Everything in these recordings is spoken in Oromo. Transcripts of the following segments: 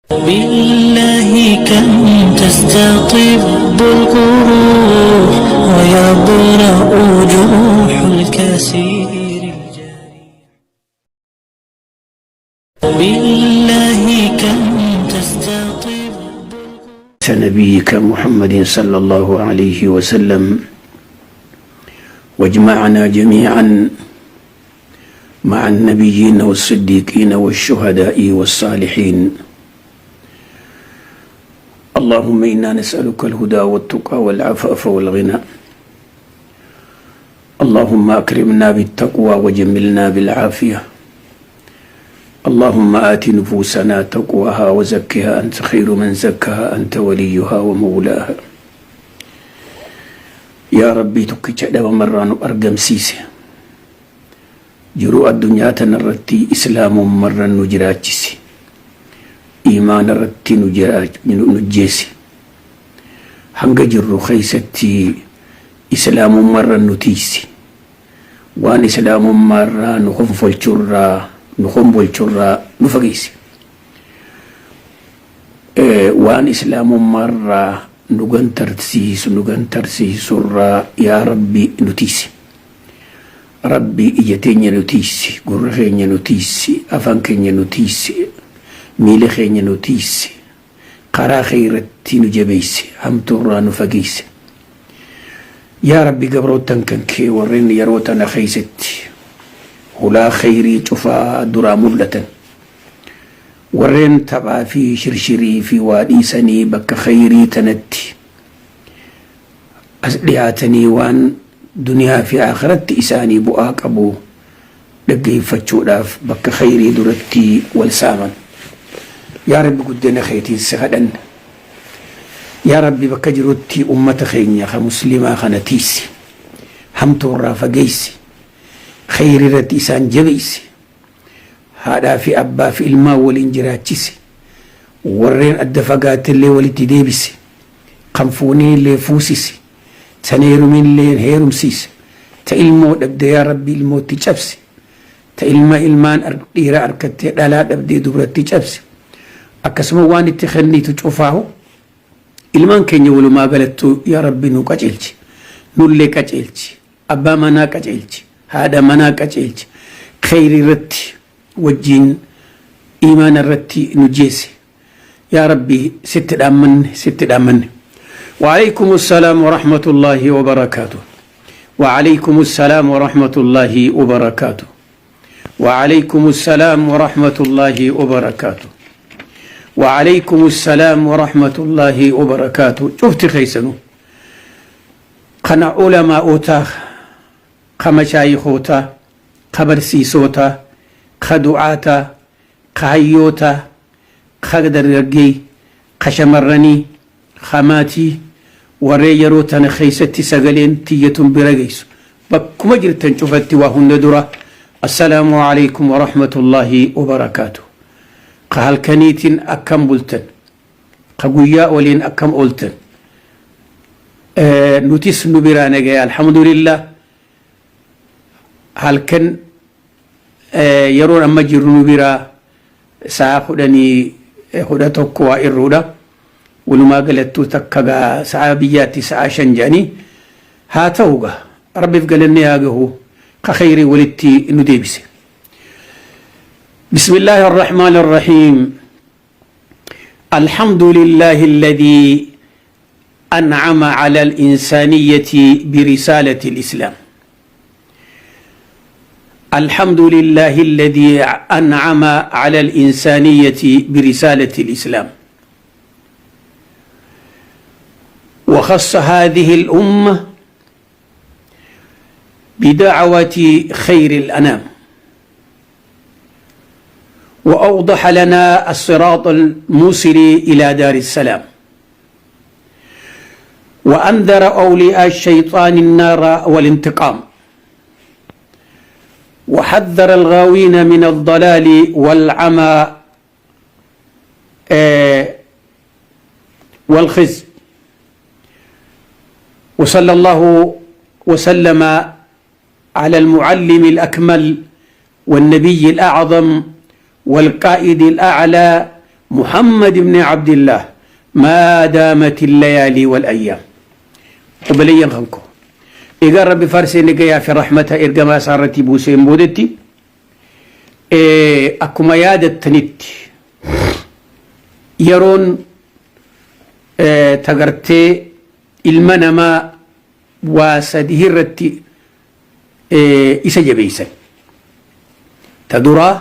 بالله كم تستطب القروح ويبرأ جروح الكسير الجارح بالله كم تستطب نبيك محمد صلى الله عليه وسلم واجمعنا جميعا مع النبيين والصديقين والشهداء والصالحين. اللهم إنا نسألك الهدى والتقى والعفاف والغنى. اللهم أكرمنا بالتقوى وجملنا بالعافية. اللهم آت نفوسنا تقواها وزكها، أنت خير من زكاها، أنت وليها ومولاها. Yaa Rabbii tokkicha dhabamarraa nu argamsiise, jiruu addunyaa tanarratti islaamummarra nu jiraachise, iimaana irratti nu jeesse, hanga jirru keessatti islaamummarra nu tiisi, waan islaamummaarraa nu honfolchurraa nu fageesse, waan islaamummaarraa nu gantarsiisurraa yaa Rabbi nu tiisi. Rabbi, ija teenya nu tiisi, gurra keenya nu tiisi, afaan keenya nu tiisi, miila keenya nu tiisi, karaa kheyratti nu jabeeyse, hamtuurraa nu fageeyse. Yaa Rabbi, gabroottan kan kee warreen yeroo tana keeysatti hulaa kheyrii cufaa duraa mul'atan, warreen taphaa fi shirshirii fi waa dhiisanii bakka kheyrii tanatti as dhiyaatanii waan duniyaa fi akhiratti isaanii bu'aa qabu dhaggeeffachuudhaaf bakka kheyrii duratti wal saaman, yaa Rabbi, guddina keetiin si kadhanna. Yaa Rabbi, bakka jirutti ummata keenya ka muslimaa kana tiisi, hamtuurraa fageessi, kheyrii irratti isaan jabeessi, haadhaa fi abbaa fi ilmaan waliin jiraachisi, warreen adda fagaatellee walitti deebisi, kan fuunillee fuusisi, tan heeruminillee heerumsiisi, ta ilmoo dhabde yaa Rabbi ilmootti cabsi, ta ilma ilmaan dhiiraa argattee dhalaa dhabdee dubratti cabsi, akkasuma waan itti kennitu cufaahu ilmaan keenya walumaa galattuu yaa Rabbi nu qaceelchi, nullee qaceelchi, abbaa manaa qaceelchi, haadha manaa qaceelchi, kheyrii irratti wajjiin iimaana irratti nu jeesse. Yaa Rabbi, sitti dhaammanne, sitti dhaammanne. وعليكم السلام ورحمة الله وبركاته. وعليكم السلام ورحمة الله وبركاته. وعليكم السلام ورحمة الله وبركاته. وعليكم السلام ورحمة الله وبركاته. شفت خيسنو قنا علماء، ka mashaayikoota، ka barsiisota، ka du'aata، ka hayyoota، ka dargaggee، ka shamarranii، ka maatii, warreen yeroo tana keessatti sagaleen tiyyatun bira geessu, bakkuma jirtan cufatti waa hunda dura assalaamu alaykum warahmatullaahi wabarakaatu. Ka halkaniitiin akkam bultan? Ka guyyaa waliin akkam ooltan? Nutis nu biraa nagaya, alhamdulillah. Halkan yeroon amma jirru nu biraa sa'a 10:11 waa irruudha. Walumaa galattuu takka gaa sa'a biyyaatti sa'a 5 jedhanii haa ta'u gaa, Rabbiif galanni haa gahu ka kheyrii walitti nu deebise. بسم الله الرحمن الرحيم. الحمد لله الذي أنعم على الإنسانية برسالة الإسلام. الحمد لله الذي أنعم على الإنسانية برسالة الإسلام وخص هذه الأمة بدعوة خير الأنام، وأوضح لنا الصراط الموصل إلى دار السلام، وأنذر أولياء الشيطان النار والانتقام، وحذر الغاوين من الضلال والعمى والخزي. وصلى الله وسلم على المعلم الأكمل والنبي الأعظم والقائد الأعلى. محمد بن عبد الله ما دامت الليالي والأيام. Obboleeyyan kan koo, egaa Rabbi farsee nagayaa fi rahmata ergamaa isaa irratti buuseen boodetti, akkuma yaadattanitti yeroon tagartee ilma namaa waa sadii irratti isa jabeeysan. Ta duraa,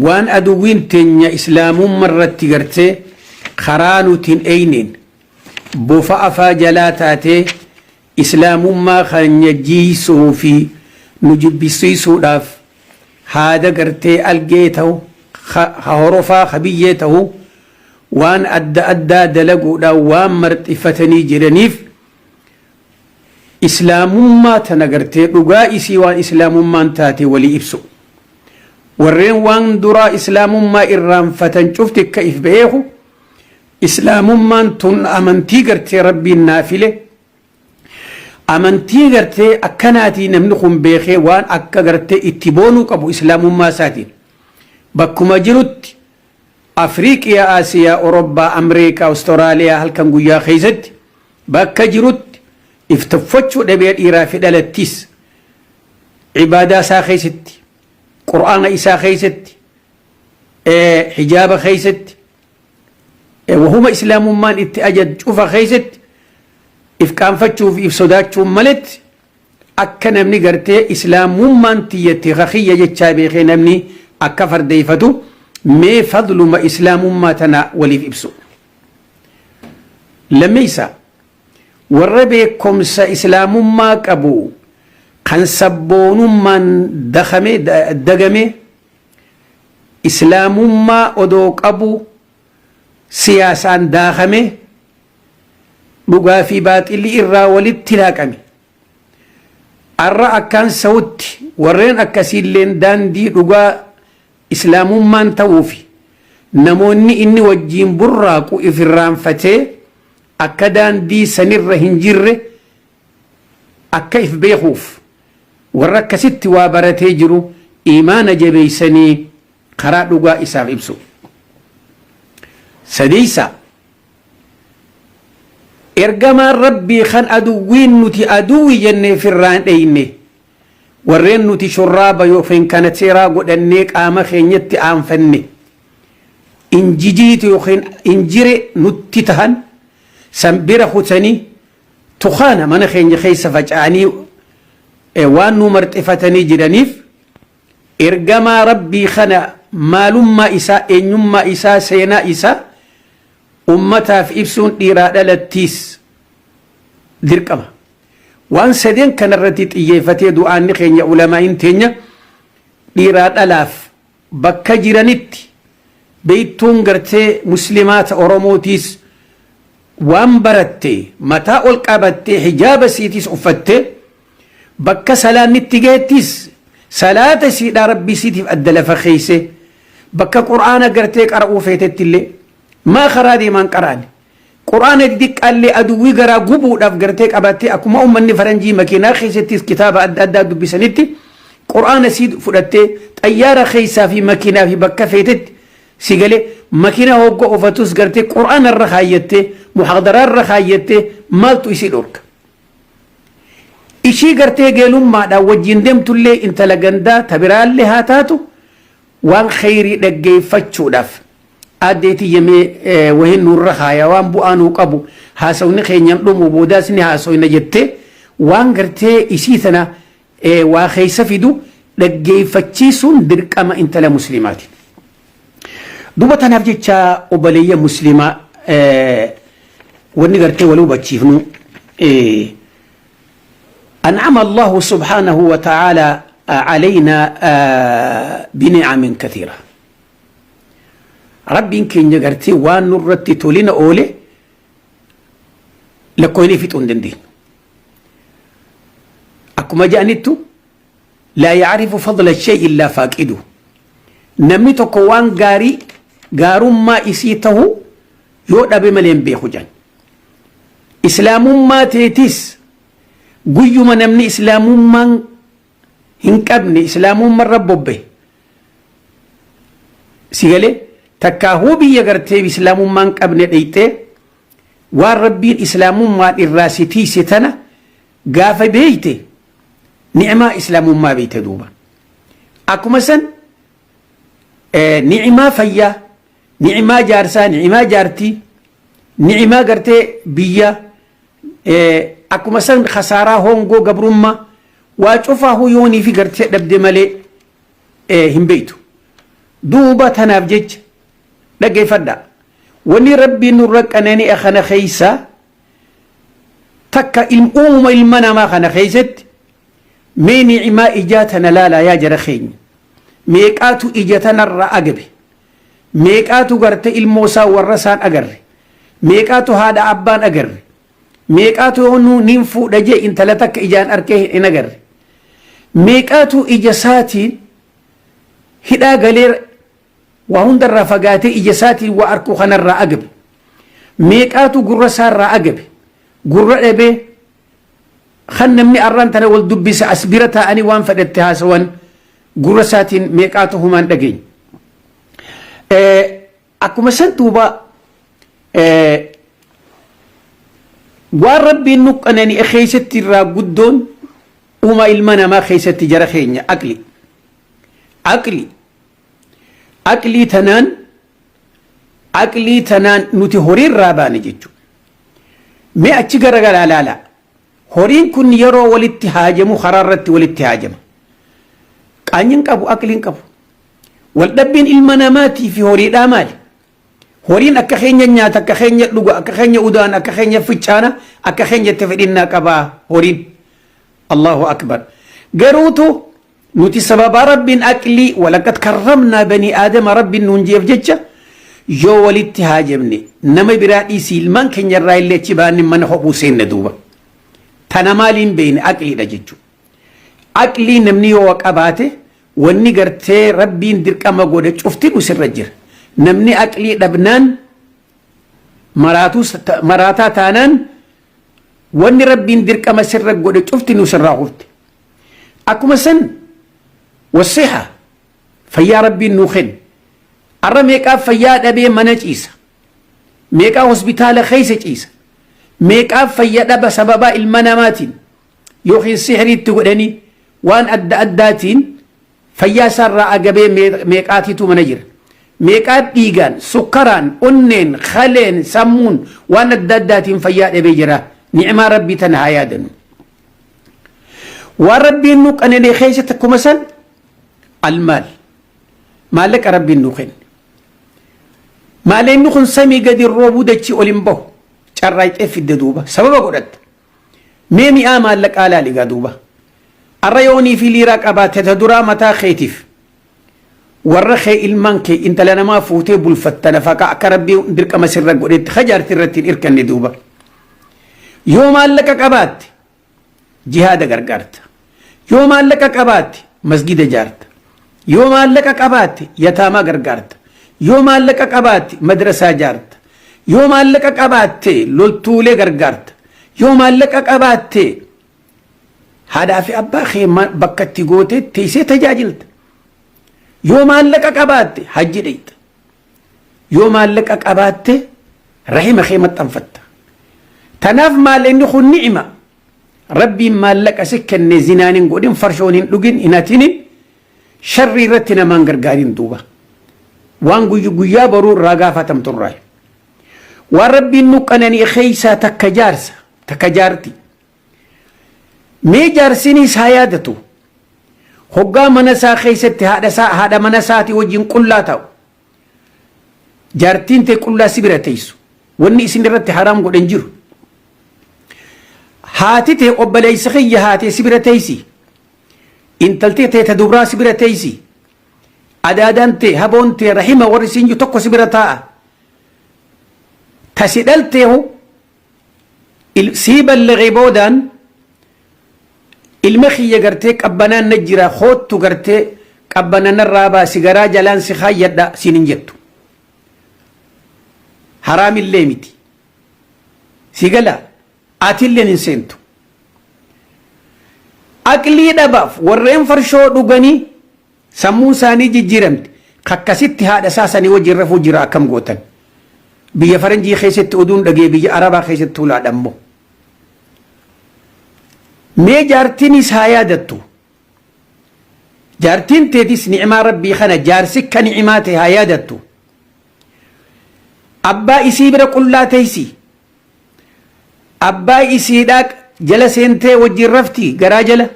waan aduwwiin teenya islaamummaa irratti gartee karaa nuti hin eeyneen bofa afaa jalaa taatee islaamummaa keenya jiisuu fi nu jibbisiisuudhaaf haada gartee algee ta'u, ha horofaa, ha biyyee ta'u, waan adda addaa dalaguudhaan waan marxifatanii jiraniif, islaamummaa tana gartee dhugaa isii, waan islaamummaan taate walii ibsu. Warreen waan duraa islaamummaa irraanfatan cufti akka if beeku, islaamummaan tun amantii gartee Rabbiin naafile, amantii gartee akkanaatii namni kun beekee waan akka gartee itti boonuu qabu islaamummaa isaatiin bakkuma jirutti, Afriiqiyaa, Aasiyaa, Orobbaa, Ameerikaa, Awustiraaliyaa, halkan guyyaa keessatti bakka jirutti if tuffachuu dhabee, dhiiraa fi dhalattis ibaadaa isaa keessatti, qur'aana isaa keessatti, hijaaba keessatti, wahuma islaamummaan itti ajaj cufa keessatti if qaanfachuu fi if sodaachuun maletti, akka namni gartee islaamummaan tiyyatti kakiyya jechaa beekee namni akka fardeeffatu, mee fadluma islaamummaa tana waliif ibsu. Lammeessa, warra beekumsa islaamummaa qabu kan sabboonummaan dakame dagame, islaamummaa odoo qabu siyaasaan daakame, dhugaa fi baaxilli irraa walitti laaqame, arra akkaan sa'utti warreen akkasiilleen daandii dhugaa islaamummaan ta'uufi namoonni inni wajjiin burraaqu if irraanfatee akka daandii sanirra hin jirre akka if beekuuf, warra akkasitti waa baratee jiru imaana jabeeysanii karaa dhugaa isaaf ibsu. Sadeeysa, ergamaan Rabbii kan aduwwiin nuti aduwwi jennee firraan dheyne, warreen nuti shurraaba yookiin kana seeraa godhannee qaama keenyatti aanfanne, injijiitu yookiin injire nutti tahan san bira kutanii tukaana mana keenya keessa faca'anii waan nu marxifatanii jiraniif, ergamaa Rabbii kana maalummaa isaa, eenyummaa isaa, seenaa isaa ummataaf ibsuun dhiiraa dhalattiis dirqama. Waan sadeen kanarratti xiyyeeffatee du'aanni keenya, ulamaa'iin teenya dhiiraa dhalaaf bakka jiranitti, beektuun gartee muslimaata Oromootiis waan baratte mataa ol qabattee, hijaaba siitis uffattee, bakka salaannitti geettis salaata siidhaa Rabbii siitiif adda lafa keeyse, bakka qur'aana gartee qara'uu feetetti illee maa karaa deemaan qara'ani, qur'aana xixiqqaallee aduwwii garaa gubuudhaaf gartee qabattee, akkuma ummanni faranjii makiinaa keessattis kitaaba adda addaa dubbisanitti, qur'aana sii fudhattee xayyaara keessaa fi makiinaa fi bakka feetetti si galee, makiinaa hogga ofatus gartee qur'aana irra kaayyattee, muhaadaraa irra kaayyattee, maaltu isii dhorka? Ishii gartee geelummaadhaan wajjin deemtullee, intala gandaa tabiraallee haa taatu, waan kheyrii dhaggeeffachuudhaaf aaddeetii yemee wahin nurra haaya, waan bu'aa nuu qabu haasawni keenyan dhumu boodaas ni haasoyna jettee, waan gartee isii tana waa keessa fidu dhaggeeffachiisuun dirqama intala muslimaati. Duba tanaaf jecha, obboleeyya muslimaa, wanni gartee wal hubachiifnu, أنعم الله سبحانه وتعالى علينا بنعم كثيرة. ربي keenya gartee waan nurratti tolina oole lakkoofni fixuu hin dandeenyu. Akkuma jedhanittu, لا يعرف فضل الشيء إلا فاقده. Namni tokko waan gaarii gaarummaa isii tahu yoo dhabe malee hin beeku jedhan. Islaamummaa teetis guyyuma namni islaamummaan hin qabne islaamummaa irra bobbe. Si galee takkaahuu biyya gartee islaamummaan qabne dheyxee waan Rabbiin islaamummaan irraa si tiise tana gaafa beeyte, ni'maa islaamummaa beeyte duuba. Akkuma san ni'imaa fayyaa, ni'imaa jaarsaa, ni'imaa jaartii, ni'imaa gartee biyya, akkuma san khasaaraa, hongoo, gabrummaa, waa cufaa yoonii fi gartee dhabde malee hin beeytu. Duuba tanaaf jecha dhaggeeffadha. Wanni Rabbiin nurra qanani'a kana keessa takka uumama ilma namaa kana keessatti, mee ni'imaa ijaa tana laalaa yaa jara keenya. Meeqaatu ija tanarraa agabe? Meeqaatu garte ilmoo isaa warra isaan agarre? Meeqaatu haadha abbaan agarre? Meeqaatu yoo niin fuudha jee intala takka ijaan arkee hin agarre? Meeqaatu ija isaatiin hidhaa galee waa hundarraa fagaatee ija isaatiin waa arkuu kanarraa agabe? Meeqaatu gurra isaarraa agabe? Gurra dhabee kan namni arraan tana wal dubbisa, as bira taa'anii waan fedhette haasawan, gurra isaatiin meeqaatu humaan dhageenya? Akkuma san duuba waan Rabbiin nu qanani'e keessatti irraa guddoon uumaa ilma namaa keessatti, jara keenya, aqli. Aqli. Aqlii tanaan, aqlii tanaan nuti horiirraa baane jechuudha. Mee achi garagalaa laala. Horiin kun yeroo walitti haajamu karaa irratti walitti haajama. Qaanyiin qabu, aqliin qabu. Waldhabbiin ilma namaatii fi horiidhaa maali? Horiin akka keenya nyaata, akka keenya dhuga, akka keenya udaan, akka keenya ficcaana, akka keenya itti fedhinnaa qabaa horiin. Allahu akbar. Garuutu nuti sababaa Rabbiin aqlii "ولقد كرمنا بني آدم" Rabbiin nuun jeef jecha, yoo walitti haajamne nama biraa dhiisii ilmaan keenya irraa illee achi baanne mana hophuu seenne duuba. Tana maaliin beeyne? Aqliidha jechuudha. Aqlii namni yoo qabaate, wanni gartee Rabbiin dirqama godhe cufti sirra jira. Namni aqlii dhabnaan, maraataa taanaan, wanni Rabbiin dirqama sirra godhe cufti nu sirraa kufte. Akkuma san والصحة, fayyaa Rabbiin nuu kenne. Arra meeqaa fayyaa dhabee mana ciisa? Meeqaa hospitaala keessa ciisa? Meeqaa fayya dhaba sababaa ilma namaatiin yookiin sihiriitti godhanii waan adda addaatiin fayyaa isaarraa agabee meeqaatiitu mana jira? Meeqaa dhiigaan, sukkaraan, onneen, kaleen, sammuun, waan adda addaatiin fayyaa dhabee jira? Ni'imaa Rabbii tana haa yaadannu. Waan Rabbiin nu qananee keessatti akkuma san المال, maallaqa Rabbiin nu kenne. Maallaqni kun samii gadi roobuu, dachii ol hin bahu, carraaqee fidde duuba sababa godhatta. Mee mi'aa maallaqaa laali gaa duuba. Arra yoonii fi liiraa qabaate, ta duraa mataa keetiif, warra kee, ilmaan kee, intala namaa fuutee bulfatta, nafaqaa akka Rabbii dirqama sirra godhetti hajaarti irratti hin irkanne duuba. Yoo maallaqa qabaatte jihaada gargaarta. Yoo maallaqa qabaatte masgida ijaarta. Yoo maallaqa qabaatte yataamaa gargaarta. Yoo maallaqa qabaatte madrasaa ijaarta. Yoo maallaqa qabaatte loltuulee gargaarta. Yoo maallaqa qabaatte haadhaa fi abbaa kee bakka itti gootee teessee tajaajilta. Yoo maallaqa qabaatte hajji dheeyta. Yoo maallaqa qabaatte rahima kee maxxanfatta. Tanaaf maallaqni kun ni'ima. Rabbiin maallaqa si kenne zinaan hin godhin, farshoon hin dhugin, hin hatinin, sharrii irratti namaan gargaarin duuba. Waan guyyaa boruu irraa gaafatamturraa. Waan Rabbiin nu qananii keessaa takka jaarsa, takka jaarti. Mee jaarsinis haa yaadatu. Hoggaa mana isaa keessatti haadha isaa, haadha mana isaatii wajjin qullaa ta'u. Jaartiin ta'e qullaa si bira teessu. Wanni isin irratti haraam godhan jiru. Haati ta'e, obboleessa kiyya, haatee si bira teessi. Intalti ta'e ta dubraa si bira teessi. Adaadaan ta'e, haboon ta'e, rahima warri siin jiru tokko si bira taa'a. Tasi dhalteehu sii balleqee boodaan ilma kiyya gartee qabbanaan na jira, hoottu gartee qabbananarraa baasi, garaa jalaan si kaayyadha siin hin jettu. Haraamillee miti. Si gala atilleen hin seentu. Aqlii dhabaaf warreen farshoo dhuganii sammuu isaanii jijjiiramte. Kakkasitti haadha isaa sanii wajjin rafuu jira, akkam gootan? Biyya faranjii keessatti oduun dhagee, biyya arabaa keessatti hulaadha immoo. Mee jaartiinis haa yaadattu. Jaartiin teetis ni'imaa rabbii kana, jaarsi akka ni'imaa ta'e haa yaadattu. Abbaa isii bira qullaa teessi. Abbaa isiidhaa jala seentee wajjin rafti, garaa jala.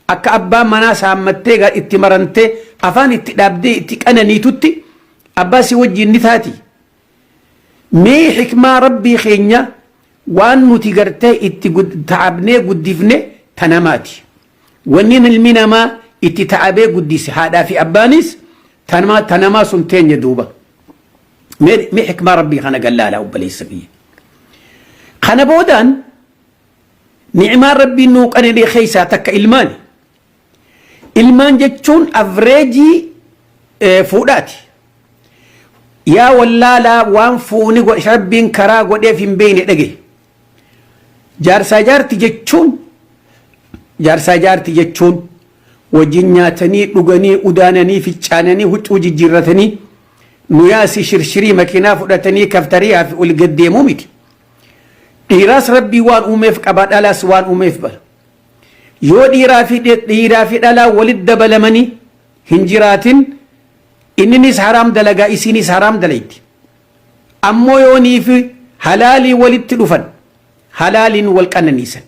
Akka abbaan manaa saammattee itti marantee afaan itti dhaabdee itti qananiitutti abbaa si wajjin ni taati. Mee hikmaa rabbii keenya, waan nuti gartee itti ta'abnee guddifne tanamaati. Wanni ilmi namaa itti ta'abee guddise haadhaa fi abbaanis tanamaa sun teenya duuba. Mee hikmaa rabbii kana gallaalaa, obboleessa kiyya. Kana boodaan ni'imaan rabbiin nuu qananii keessaa takka ilmaani. Ilmaan jechuun avreejii fuudhaati. Yaa wallaalaa, waan fuuni rabbiin karaa godheef hin beekne dhage. Jaarsaa jaarti jechuun wajjin nyaatanii, dhuganii, udaananii, ficcaananii, huccuu jijjiirratanii, nuyaasi shirshirii makiinaa fudhatanii kaftariyaa fi ol gaddeemuu miti. Dhiiraas rabbii waan uumeef qaba, dhalaas waan uumeef bara. Yoo dhiiraa fi dhalaa walitti dabalamanii hin jiraatin, inninis haraam dalagaa, isiinis haraam dalayti. Ammoo yoonii fi halaalii walitti dhufan, halaaliin wal qananiisan,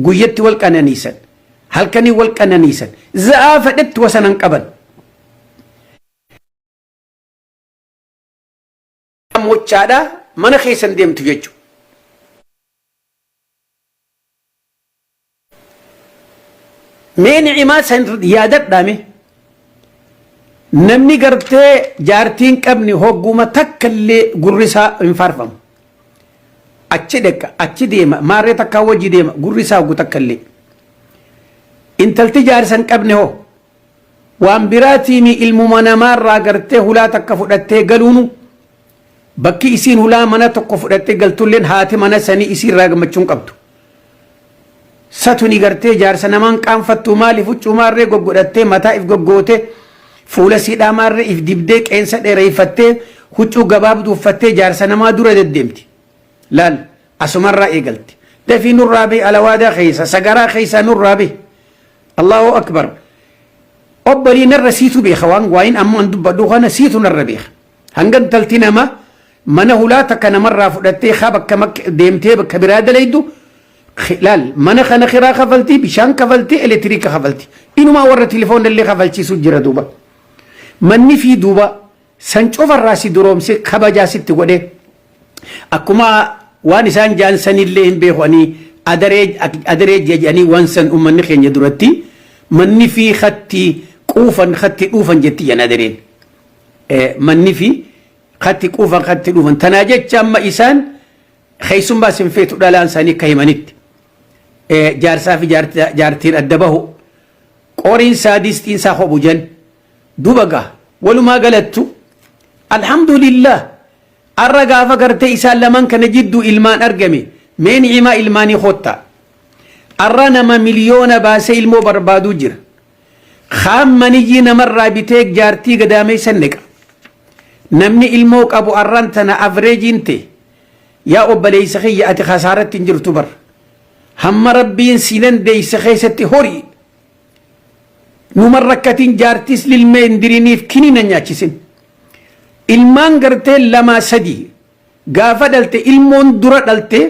guyyatti wal qananiisan, halkanii wal qananiisan, za'aa fedhetti wasanan qaban. Mochaadhaa mana keessan deemtu jechuudha. Mee ni'imaa san yaadadhaame. Namni gartee jaartiin qabne hogguma takka illee gurri isaa hin faarfamu. Achi dheqa, achi deema, maarree takkaa wajji deema, gurri isaa hoggu takka illee. Intalti jaarsa hin qabne hoo waan biraatiimi, ilmuma namaarraa gartee hulaa takka fudhattee galuunu, bakki isiin hulaa mana tokko fudhattee galtulleen haati mana sanii isiirraa gammachuun qabdu. Satuni gartee jaarsa namaan qaanfattu. Maaliif? Huccuu maarree goggodhattee, mataa if goggoote, fuula siidhaa maarree if dibdee, qeensa dheereeffattee, huccuu gabaabduu uffattee jaarsa namaa dura deddeemti. Laal, asumarraa eegalti. Dafii nurraa bahi, alawaadaa keessa sagaraa keessaa nurraa bahi. Allahu akbar. Obbolii, narra siitu beeka waan waayin amma an dubbadhu kana, siitu narra beeka. Hanga intalti nama mana hulaa takka namarraa fudhattee haa bakka deemtee bakka biraa dalaydu, laal, mana kana kiraa kafaltii, bishaan kafaltii, elektiriika kafalti, inumaa warra telefoon illee kafalchiisu jira duuba. Manni fi duuba san cufarraa si duroomse, kabajaa sitti godhe. Akkuma waan isaan jaan sanillee hin beeku ani, adaree jedhanii waan san uummanni keenya duratti manni fi khatti quufan khatti dhuufan jetti jan adareen. Manni fi khatti quufan khatti dhuufan. Tanaa jecha amma isaan keessummaa sin feetu dhalaan isaanii akka himanitti. Jaarsaa fi jaartiin adda bahu, qoriin isaa distiin isaa hobu jan duba gaa. Walumaa galattu, alhamdulillah, arra gaafa gartee isaan lamaan kana jidduu ilmaan argame, mee ni'imaa ilmaanii koottaa. Arra nama miliyoona baasee ilmoo barbaaduu jira. Kaan maniyyii namarraa bitee jaartii gadaameessa neqa. Namni ilmoo qabu arran tana avreejiin ta'e, yaa obboleessa kiyya, ati kasaaratti hin jirtu bar. Hamma rabbiin si dandeesse keessatti horii. Numa rakkatiin, jaartis lilmee hin diriniif, kiniina nyaachisin. Ilmaan gartee lamaa sadii gaafa dhalte, ilmoon dura dhalte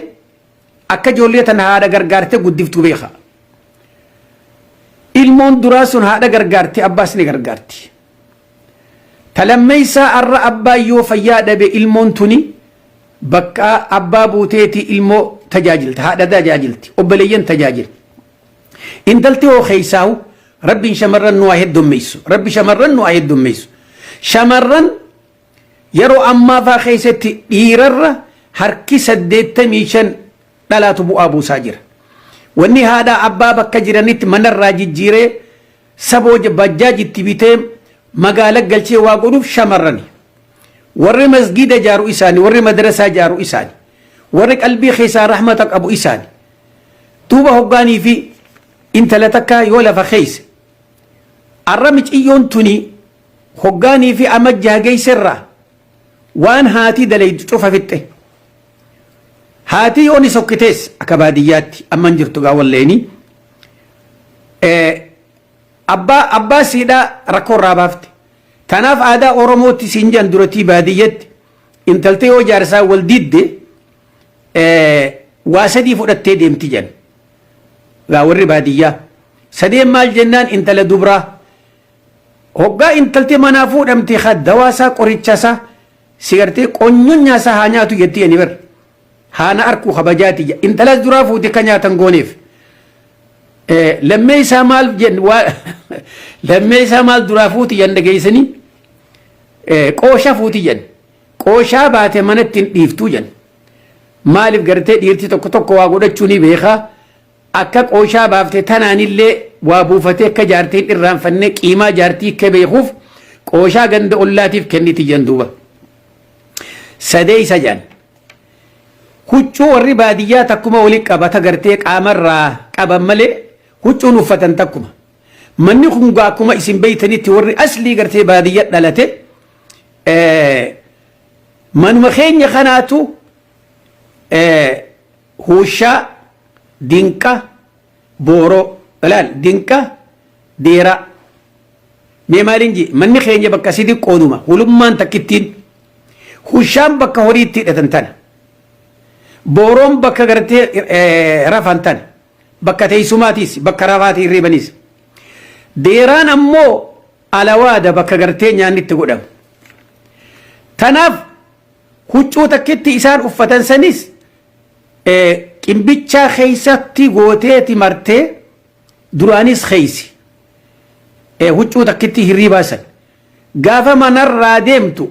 akka ijoollee tana haadha gargaartee guddiftuu beeka. Ilmoon duraa sun haadha gargaarti, abbaas ni gargaarti. Talammeessaa arra abbaa yoo fayyaa dhabe, ilmoon tuni bakka abbaa buuteeti ilmoo tajaajilta, haadha tajaajilti, obboleeyyan tajaajilti. Intalti hoo keessaahu, rabbiin shamarran nu haa heddummeessu. Rabbi shamarran nu haa heddummeessu. Shamarran yeroo ammaa faa keessatti dhiirarra harki 85 dhalaatu bu'aa buusaa jira. Wanni haadha abbaa bakka jiranitti manarraa jijjiiree saboo bajjaaj itti bitee magaala galchee waa godhuuf shamarrani. Warri masgiida jaaru isaani, warri madrasaa jaaru isaani, warri qalbii keessaa rahmata qabu isaani. Duuba hoggaanii fi intala takka yoo lafa keessa arra miciyyoon tuni Hoggaanii fi ama jaha geesserraa waan haatii dalaydu cufa fixxe. Haatii yoo ni sokkitees akka baadiyyaatti amma hin jirtu gaa walleeni. Abbaa siidhaa rakkoo irraa baafte. Tanaaf aadaa Oromootti siin jedhan duratii baadiyyatti intaltee yoo jaarsaa wal didde waa sadii fudhattee deemti jedhan. Gaa warri baadiyyaa. Sadeen maal jennaan intala dubraa. Hoggaa intalti manaa fuudhamte ka dawaasaa qorichasaa si gartee qonyonyaasaa haa nyaatu jetti ani bar. Haana arkuu kabajaati jedha. Intalas duraa fuute ka nyaatan gooneef. Lammee isaa maal jenn waa lammee isaa maal duraa fuuti jedhan dhageessanii qooshaa fuuti jedhan. Qooshaa baate manatti hin dhiiftuu jedhan. Maaliif gartee dhiirti tokko tokko waa godhachuu ni beekaa. Akka qooshaa baafte tanaanillee waa buufatee akka jaartii hin irraanfanne qiimaa jaartii akka beekuuf qooshaa ganda ollaatiif kenniti jedhan duuba. Sadeessa jedhan. Huccuu warri baadiyyaa takkuma wali qabata gartee qaamarraa qaban malee huccuun uffatan takkuma. Manni kun gaa akkuma isin beeytanitti warri aslii gartee baadiyyaa dhalate manuma keenya kanaatu huushaa, dinqa, booroo, ilaal dinqa, deeraa. Mee maaliin jee manni keenya bakka sidi qooduma hulummaan takkittiin hushaan bakka horii itti hidhatan tana. Booroon bakka gartee rafan tana. Bakka teessumaatiis bakka rafaatii hirriibaniis. Deeraan ammoo alawaada bakka gartee nyaanni itti godhamu. Tanaaf huccuu takkitti isaan uffatan sanis qimbichaa keessatti gooteeti martee duraanis keeysi. Huccuu takkitti hirriibaa san. Gaafa manarraa deemtu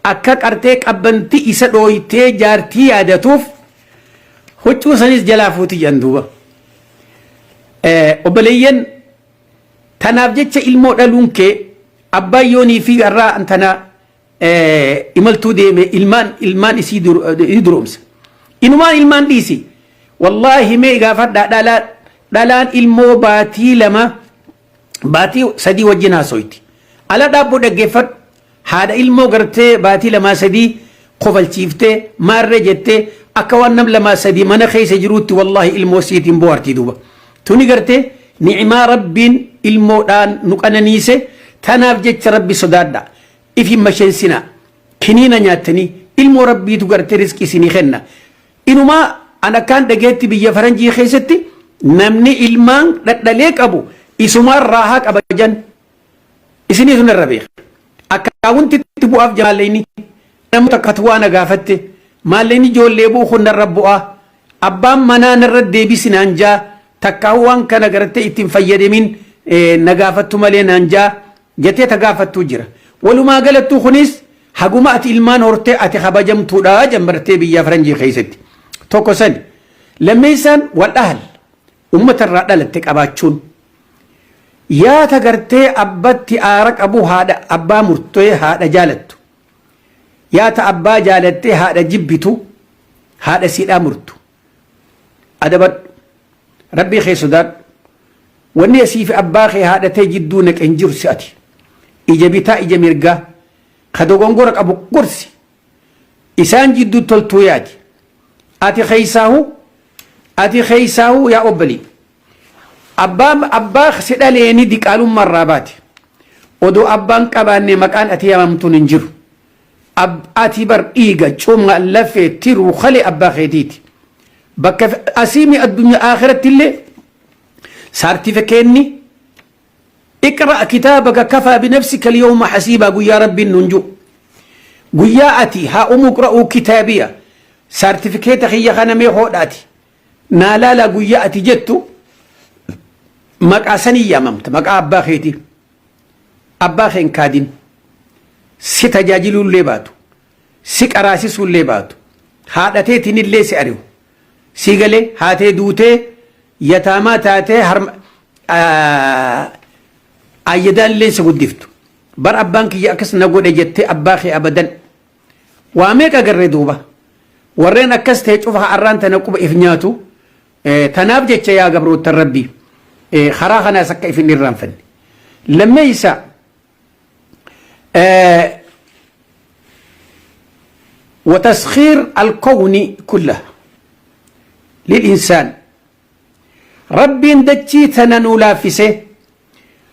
akka qartee qabbanti isa dhooytee jaartii yaadatuuf huccuu sanis jalaa fuuti jedhan duuba. Obboleeyyan, tanaaf jecha ilmoo dhaluun kee abbaan yoonii fi har'aa tana imaltuu deeme ilmaan isii duroomsa. Inumaan ilmaan dhiisi. Wallaahi mee gaafadhaa dhalaan ilmoo baatii 2 baatii 3 wajjin haasoyti. Ala dhaabboo dhaggeeffadhu. Haadha ilmoo gartee baatii 2 3 kofalchiiftee maarree jettee akka waan nam 2 3 mana keessa jiruutti wallaahi ilmoo siitiin bohaartii duuba. Tuni gartee ni'imaa Rabbiin ilmoodhaan nu qananiise. Tanaaf jecha Rabbi sodaadha. If hin masheensinaa. Kiniina nyaattanii ilmoo Rabbiitu gartee rizqii isinii kenna. Inumaa an akkaan dhageetti biyya faranjii keessatti namni ilmaan dhadhalee qabu isumaan raahaa qaba jan. Isiniitu narra beeka. Akkaawuntitti bu'aaf jaallayni namoota akkatu waa na gaafatte maallayni ijoollee bu'u kun narra bu'aa. Abbaan manaa narra deebisi naan jaa takkaa waan kana gartee ittiin fayyadamin na gaafattu malee naan jaa jettee ta gaafattuu jira. Walumaa galattuu kunis haguma ati ilmaan hortee ati kabajamtuudha jambartee biyya faranjii keessatti. Tokko sani. Lammeessaan wal ahal ummata irraa dhalatte qabaachuun. Yaata gartee abbatti aara qabu haadha abbaa murtee haadha jaalattu. Yaata abbaa jaalattee haadha jibbitu haadha siidhaa murtu. Adabadhu. Rabbii kee sodaadhu. Wanni asii fi abbaa kee haadha tee jidduu naqe hin jiru si'ati. Ija bitaa ija mirgaa ka dogongora qabu gorsi. Isaan jidduu toltuu yaadi. Ati keessaahu yaa obbolii. Abbaa si dhaleeni diqaalummaa irraa baate. Odoo abbaan qabaanne maqaan ati yaamamtuun hin jiru. Ati bar dhiiga cuma lafee tiruu kalee abbaa keetiiti. Bakka asiimi addunyaa akhiratti illee saartifikeenni iqra kitaabaka kafaa binafsika alyawma hasiibaa guyyaa Rabbiin nuun jiru. Guyyaa ati haa umu qra'uu kitaabiya saartifikeeta kiyya kana mee hoodhaati. Naa laalaa guyyaa ati jettu maqaa sanii yaamamta maqaa abbaa keetii. Abbaa kee hin kaadin. Si tajaajiluullee baatu. Si qaraasisuullee baatu. Haadha teetiin si ari'u. Si galee haatee duutee yataamaa taatee harma ayyadaan illee si guddiftu. Bar abbaan kiyya akkas na godhe jettee abbaa kee abadan. Waa meeqa agarree duuba. Warreen akkas ta'e cufa har'aan tana quba if nyaatu. Tanaaf jecha yaa gabroottan Rabbii karaa kanaas akka if hin irraanfanne. Lammeessa وتسخير الكون كله للإنسان. Rabbiin dachii tana nuu laaffise.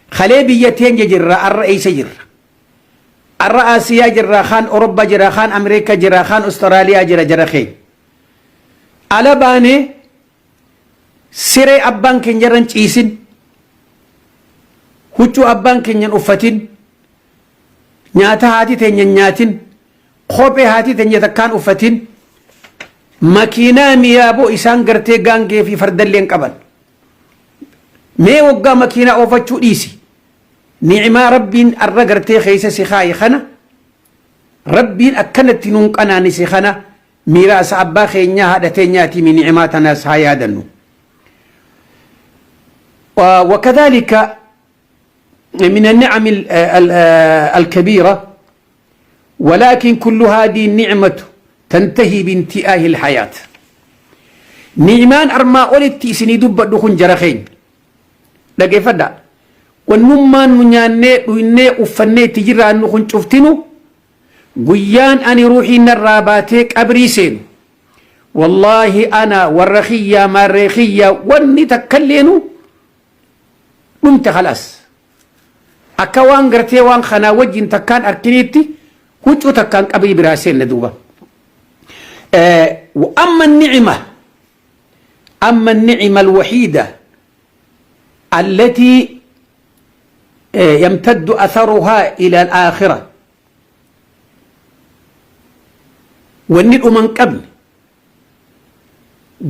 Kalee biyya teenya jirra, arra eeysa jirra? Arra Aasiyaa jirra, kaan Orobbaa jira, kaan Ameerikaa jira, kaan Austraaliyaa jira. Jara keenya ala baanee siree abbaan keenya irra hin ciisin, huccuu abbaan keenya hin uffatin, nyaata haati teenya hin nyaatin, kophee haati teenya takkaan uffatin, makiinaa miyaaboo isaan gartee gaangee fi fardallee hin qaban. Mee waggaa makiinaa oofachuu dhiisi, ni'imaa Rabbiin arra gartee keessa si kaaye kana, Rabbiin akkanatti nuun qanaanise kana, miiraasa abbaa keenyaa haadha teenyaatii mi ni'imaa tanaas haa yaadannu. وكذلك من النعم الكبيرة، ولكن كل هذه النعمة تنتهي بانتهاء الحياة. Ni'imaan armaa olitti isinii dubbadhu kun, jara keenya, dhageeffadha, wannummaan nu nyaannee, dhuynee, uffannee itti jiraannu kun cuftinu, guyyaan ani ruuxii narraa baatee qabrii seenu, wallaahi ana warra kiyyaa maarree kiyyaa wanni takkalleenu dhumte, khalaas. Akka waan gartee waan kanaa wajjin takkaan arkiniitti huccuu takkaan qabrii biraa seenna. Duuba أما النعمة الوحيدة التي يمتد أثرها إلى الآخرة، wanni dhuma hin qabne,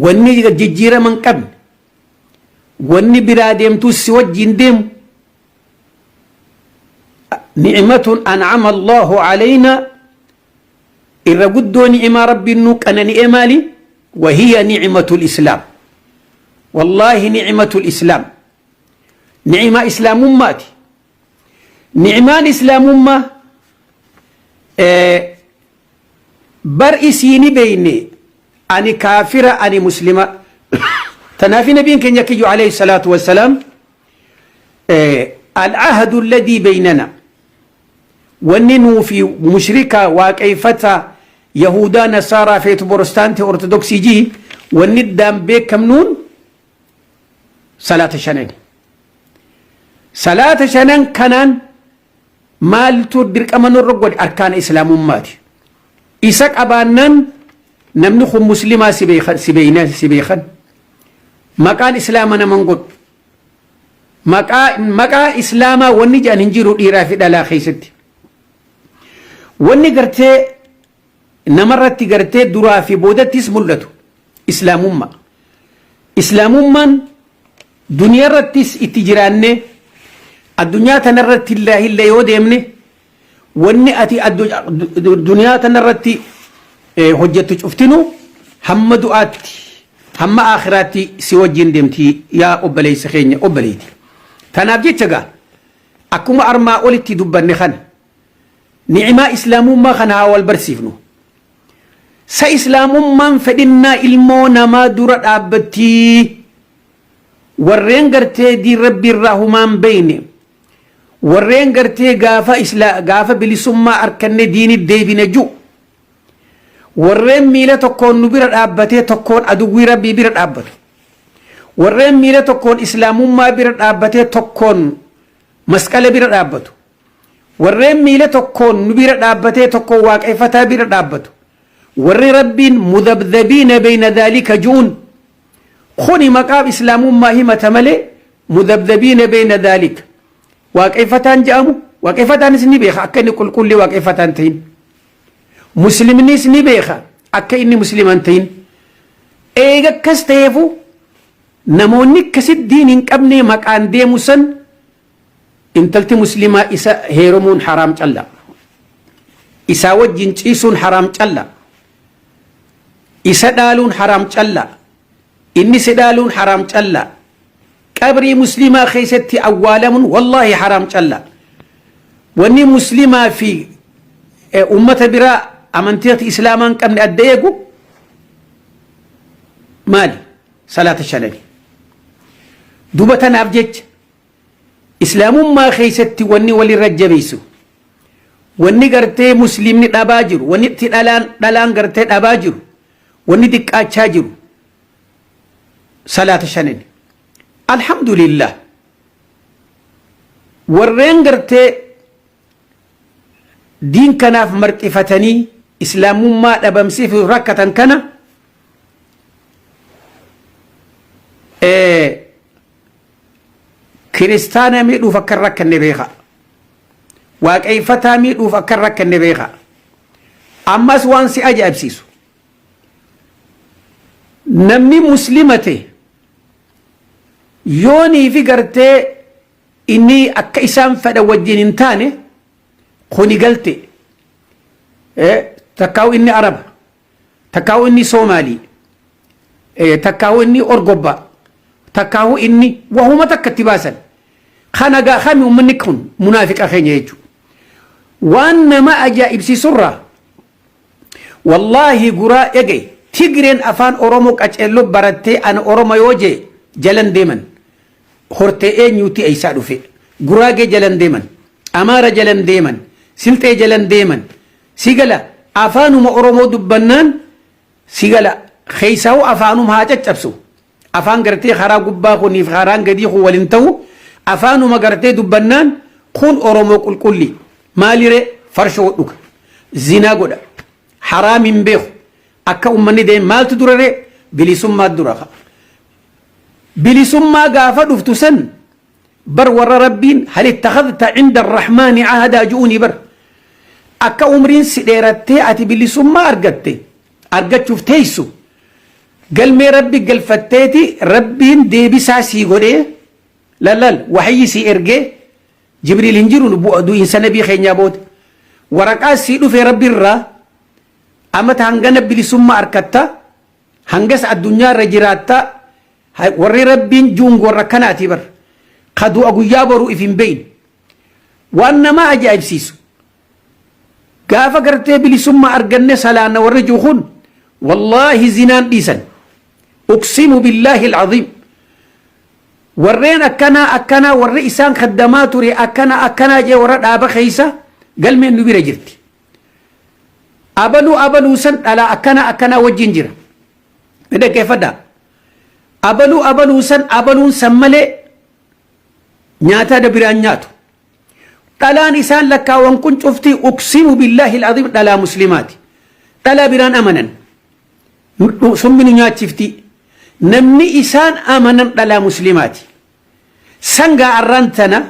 wanni jijjiirama hin qabne, wanni biraa deemtuu si wajjin deemu، نعمة أنعم الله علينا، irra guddoo ni'imaa Rabbiin nu qanani'e maali? وهي نعمة الإسلام. والله نعمة الإسلام، ni'imaa islaamummaati. Ni'imaan islaamummaa bar isiini beeyne ani kaafira, ani muslima. Tanaafi nabiin keenya kiyyu عليه الصلاة والسلام: العهد الذي بيننا، wanni nuu fi mushrika, waaqeeffata, yahudaa, nasaaraa, feetu Protestaantii, Ortodoksii jii, wanni iddaan beekamnuun salaata shanani. Salaata shanan kanaan maaltu dirqama nurra godhe? Arkaana islaamummaati. Isa qabaannaan namni kun muslimaa si beekan, si beekan. Maqaan islaama naman godhu, maqaa islaamaa wanni jedhan hin jiru. Dhiiraa fi dhalaa keessatti wanni gartee namarratti gartee duraa fi boodattis mul'atu islaamummaa. Islaamummaan duniyaarrattis itti jiraannee, addunyaa tanarratti illee yoo deemne, wanni ati duniyaa tanarratti hojjettu cuftinu hamma du'aatti, hamma aakhiraatti si wajjin deemti, yaa obboleessa keenya, obboleetti. Tanaaf jecha gaa akkuma armaa olitti dubbanne kana, ni'imaa islaamummaa kana haa wal barsiifnu. Sa islaamummaan fedhinnaa ilmoo namaa dura dhaabbattii? Warreen gartee diin Rabbi irraa humaan beeyne, warreen gartee gaafa isla gaafa bilisummaa arkanne diini deebine ju, warreen miila tokkoon nu bira dhaabbatee tokkoon aduwwii Rabbii bira dhaabbatu, warreen miila tokkoon islaamummaa bira dhaabbatee tokkoon masqala bira dhaabbatu, warreen miila tokkoon nu bira dhaabbatee tokkoon waaqeffataa bira dhaabbatu, warri Rabbiin مذبذبين بين ذلك ju'un kuni maqaaf islaamummaa himata malee مذبذبين بين ذلك waaqeffataan je'amu. Waaqeffataanis ni beeka akka inni qulqullii waaqeffataan ta'in, muslimnis ni beeka akka inni musliman ta'in. Eega akkas ta'eefu, namoonni akkasit diin hin qabne maqaan deemu san, intalti muslimaa isa heerumuun haraam calla, isaa wajjin ciisuun haraam calla, isa dhaaluun haraam calla, inni si dhaaluun haraam calla, qabrii muslimaa keessatti awwaalamuun wallaahi haraam calla. Wanni muslimaa fi ummata biraa amantii islaamaa hin qabne adda eegu maali? Salaata shanani. Duba tanaaf jecha islaamummaa keessatti wanni walirra jabeessu Wanni gartee muslimni dhabaa jiru, wanni itti dhalaan dhalaan gartee dhabaa jiru, wanni xiqqaachaa jiru salaata shanin. Alhamdulillah. Warreen gartee diin kanaaf marxifatanii islaamummaa dhabamsiisuuf rakkatan kana kiristaana miidhuuf akka hin rakkanne beeka. Waaqeeffataa miidhuuf akka hin rakkanne beeka. Ammas waan si ajaa'ibsiisu. Namni muslima ta'e yoonii fi gartee inni akka isaan fedhan wajjin hin taane kuni galte, takkaa'u inni Araba, takkaa'u inni Soomaalii, takkaa'u inni Orgobba, takkaa'u inni wahuma takka itti baasan. Kana gaa kami uummanni kun munaafiqa keenya jechuudha. Waan nama ajaa'ibsiisurraa, wallaahi, guraa dhagaye, Tigreen afaan Oromoo qaceelloo barattee ana Oromo yoo jee jalan deeman. Hortee eenyuuti, eessaa dhufe? Guraagee jalan deeman, Amaara jalan deeman, Silxee jalan deeman. Si gala, afaanuma Oromoo dubbannaan si gala keessaa'u afaanuma haa caccabsu. Afaan gartee karaa gubbaa kuniif karaan gadii kun waliin ta'u, afaanuma gartee dubbannaan kun Oromoo qulqulli. Maaliree, farshoo dhuga, zinaa godha, haraam hin beeku. Akka uummanni deeme maaltu duraree? Bilisummaa dura. Bilisummaa gaafa dhuftu san bar warra Rabbiin hal ittakhadhta cinda arrahmaani ahadaa ju'uuni bar. Akka umriin si dheerattee ati bilisummaa argatte, argachuuf teessu, galmee Rabbi galfatteeti, Rabbiin deebisaa sii godhee, lallal waxyyi sii ergee, Jibriil hin jiru du'iinsa nabii keenyaa booda, waraqaa sii dhufe Rabbi irraa, amata hangana bilisummaa arkatta, hangas addunyaa irra jiraatta. Warri Rabbiin juun warra kanaati bar, ka du'a guyyaa boruu if hin beeyne. Waan nama ajaa'ibsiisu, gaafa gartee bilisummaa arganne salaanna warri jiru kun wallaahi zinaan dhiisan. Uqsimu billaahi alcaziim, warreen akkanaa akkanaa, warri isaan kaddamaa ture akkana akkanaa jee, warra dhaaba keeysa galmeen nu bira jirti. Abaluu abaluu san dhalaa akkana akkanaa wajjin jira. Ni dhaggeeffadhaa. Abaluu abaluu san, abaluun san malee nyaata biraan nyaatu. Dhalaan isaan lakkaawan kun cuftii, uqsimu billaahi alcaziim, dhalaa muslimaati. Dhalaa biraan amanan. Summi nu nyaachifti. Namni isaan amanan dhalaa muslimaati. Sangaa arraan tana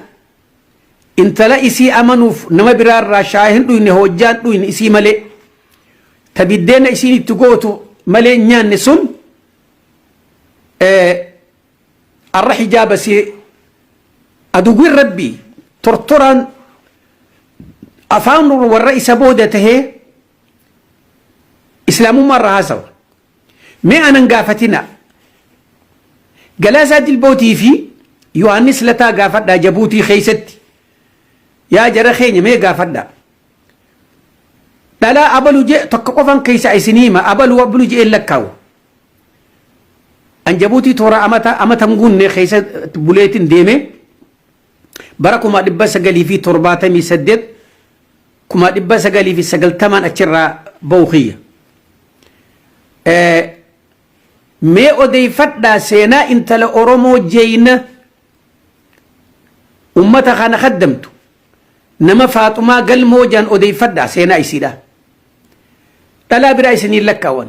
intala isii amanuuf nama biraarraa shaahin dhuyne, hojjaan dhuyne isii malee, ta biddeena isiin itti gootu malee hin nyaanne sun arra hijaaba si aduwwiin Rabbii tortoraan afaan warra isa booda tahee islaamummaa irraa haasawa. Mee anan gaafatina. Galaasaa Dilbootii fi Yohaannis Lataa gaafadhaa Jabuutii keessatti. Yaa jara keenya, mee gaafadhaa. Dhalaa abalu jee tokko qofan keessa isinii hima, abalu abalu jee lakkaawu. An Jabuutii toora amata amatan guunne keessa buleetiin deeme, bara 1978, 1990n achirraa ba'u kiyya. Mee odeeffadhaa seenaa intala Oromoo jeeyna ummata kana kaddamtu, nama Faaxumaa Galmoo jaan, odeeffadhaa seenaa isiidha. Dhalaa biraa isiniin lakkaawan.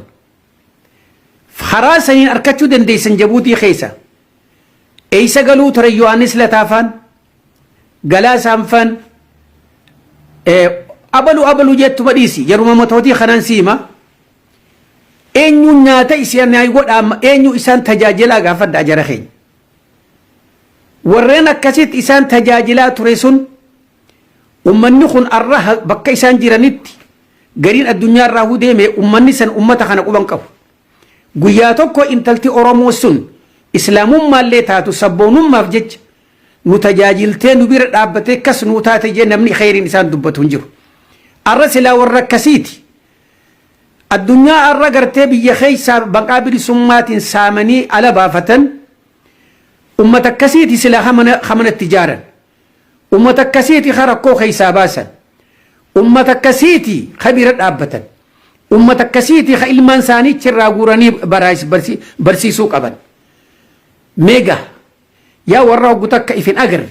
Karaa saniin arkachuu dandeessan Jabuutii keessa. Eessa galuu ture Yohaannis Lataafaan? Galaasaan faan abalu abalu jettuma dhiisi, yeruma matootii kanaan siima. Eenyuun nyaata isaan godha, eenyu isaan tajaajilaa gaafadhaa jara keenya. Warreen akkasitti isaan tajaajilaa ture sun, ummanni kun arra bakka isaan jiranitti gariin addunyaa irraa deeme, ummanni san ummata kana quban qabu. Guyyaa tokko intalti Oromoo sun islaamummaallee taatu sabboonummaaf jecha nu tajaajiltee, nu bira dhaabbatee kas nuu taate jee namni kheyriin isaan dubbatu hin jiru. Arra silaa warra akkasiiti. Addunyaa arra gartee biyya keessaa maqaa bilisummaatiin saamanii ala baafatan, ummata akkasiiti silaa hamanatti ijaaran. Ummata akkasiiti ha rakkoo keessaa baasan. Ummata akkasiiti ka bira dhaabbatan. Ummata akkasiiti ka ilmaan isaanii achirraa guuranii barsiisuu qaban. Meega yaa warra hoggu takka if hin agarre.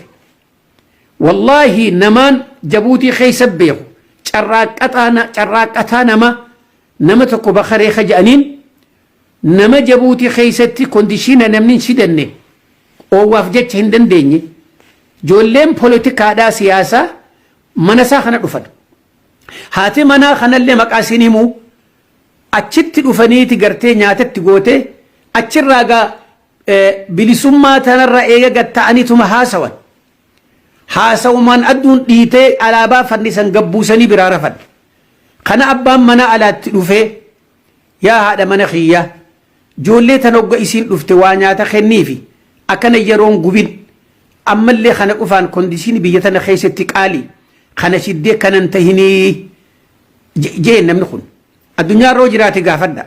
Wallaahi namaan Jabuutii keessa beeku carraaqqataa nama tokko bakaree ka jedhaniin nama Jabuutii keessatti kondishiina namni hin shidanne oowwaaf jecha hin dandeenye ijoolleen poolitikaadhaa siyaasaa mana isaa kana dhufan. Haati manaa kanallee maqaa isin himuu achitti dhufaniiti gartee nyaatatti gootee achirraa gaa bilisummaa tanarra eega gad ta'aniituma haasawan. Haasawumaan adduun dhiitee alaabaa fannisan gabbuusanii biraa rafan. Kana abbaan manaa alaatti dhufee yaa haadha mana kiyyaa ijoollee tan hogga isiin dhufte waa nyaata kenniifi akkana yeroon gubin ammallee kana qofaan kondishiini biyya tana keessatti qaalii kana shiddee kanan tahinii jeen namni kun addunyaa irra jiraate gaafadha.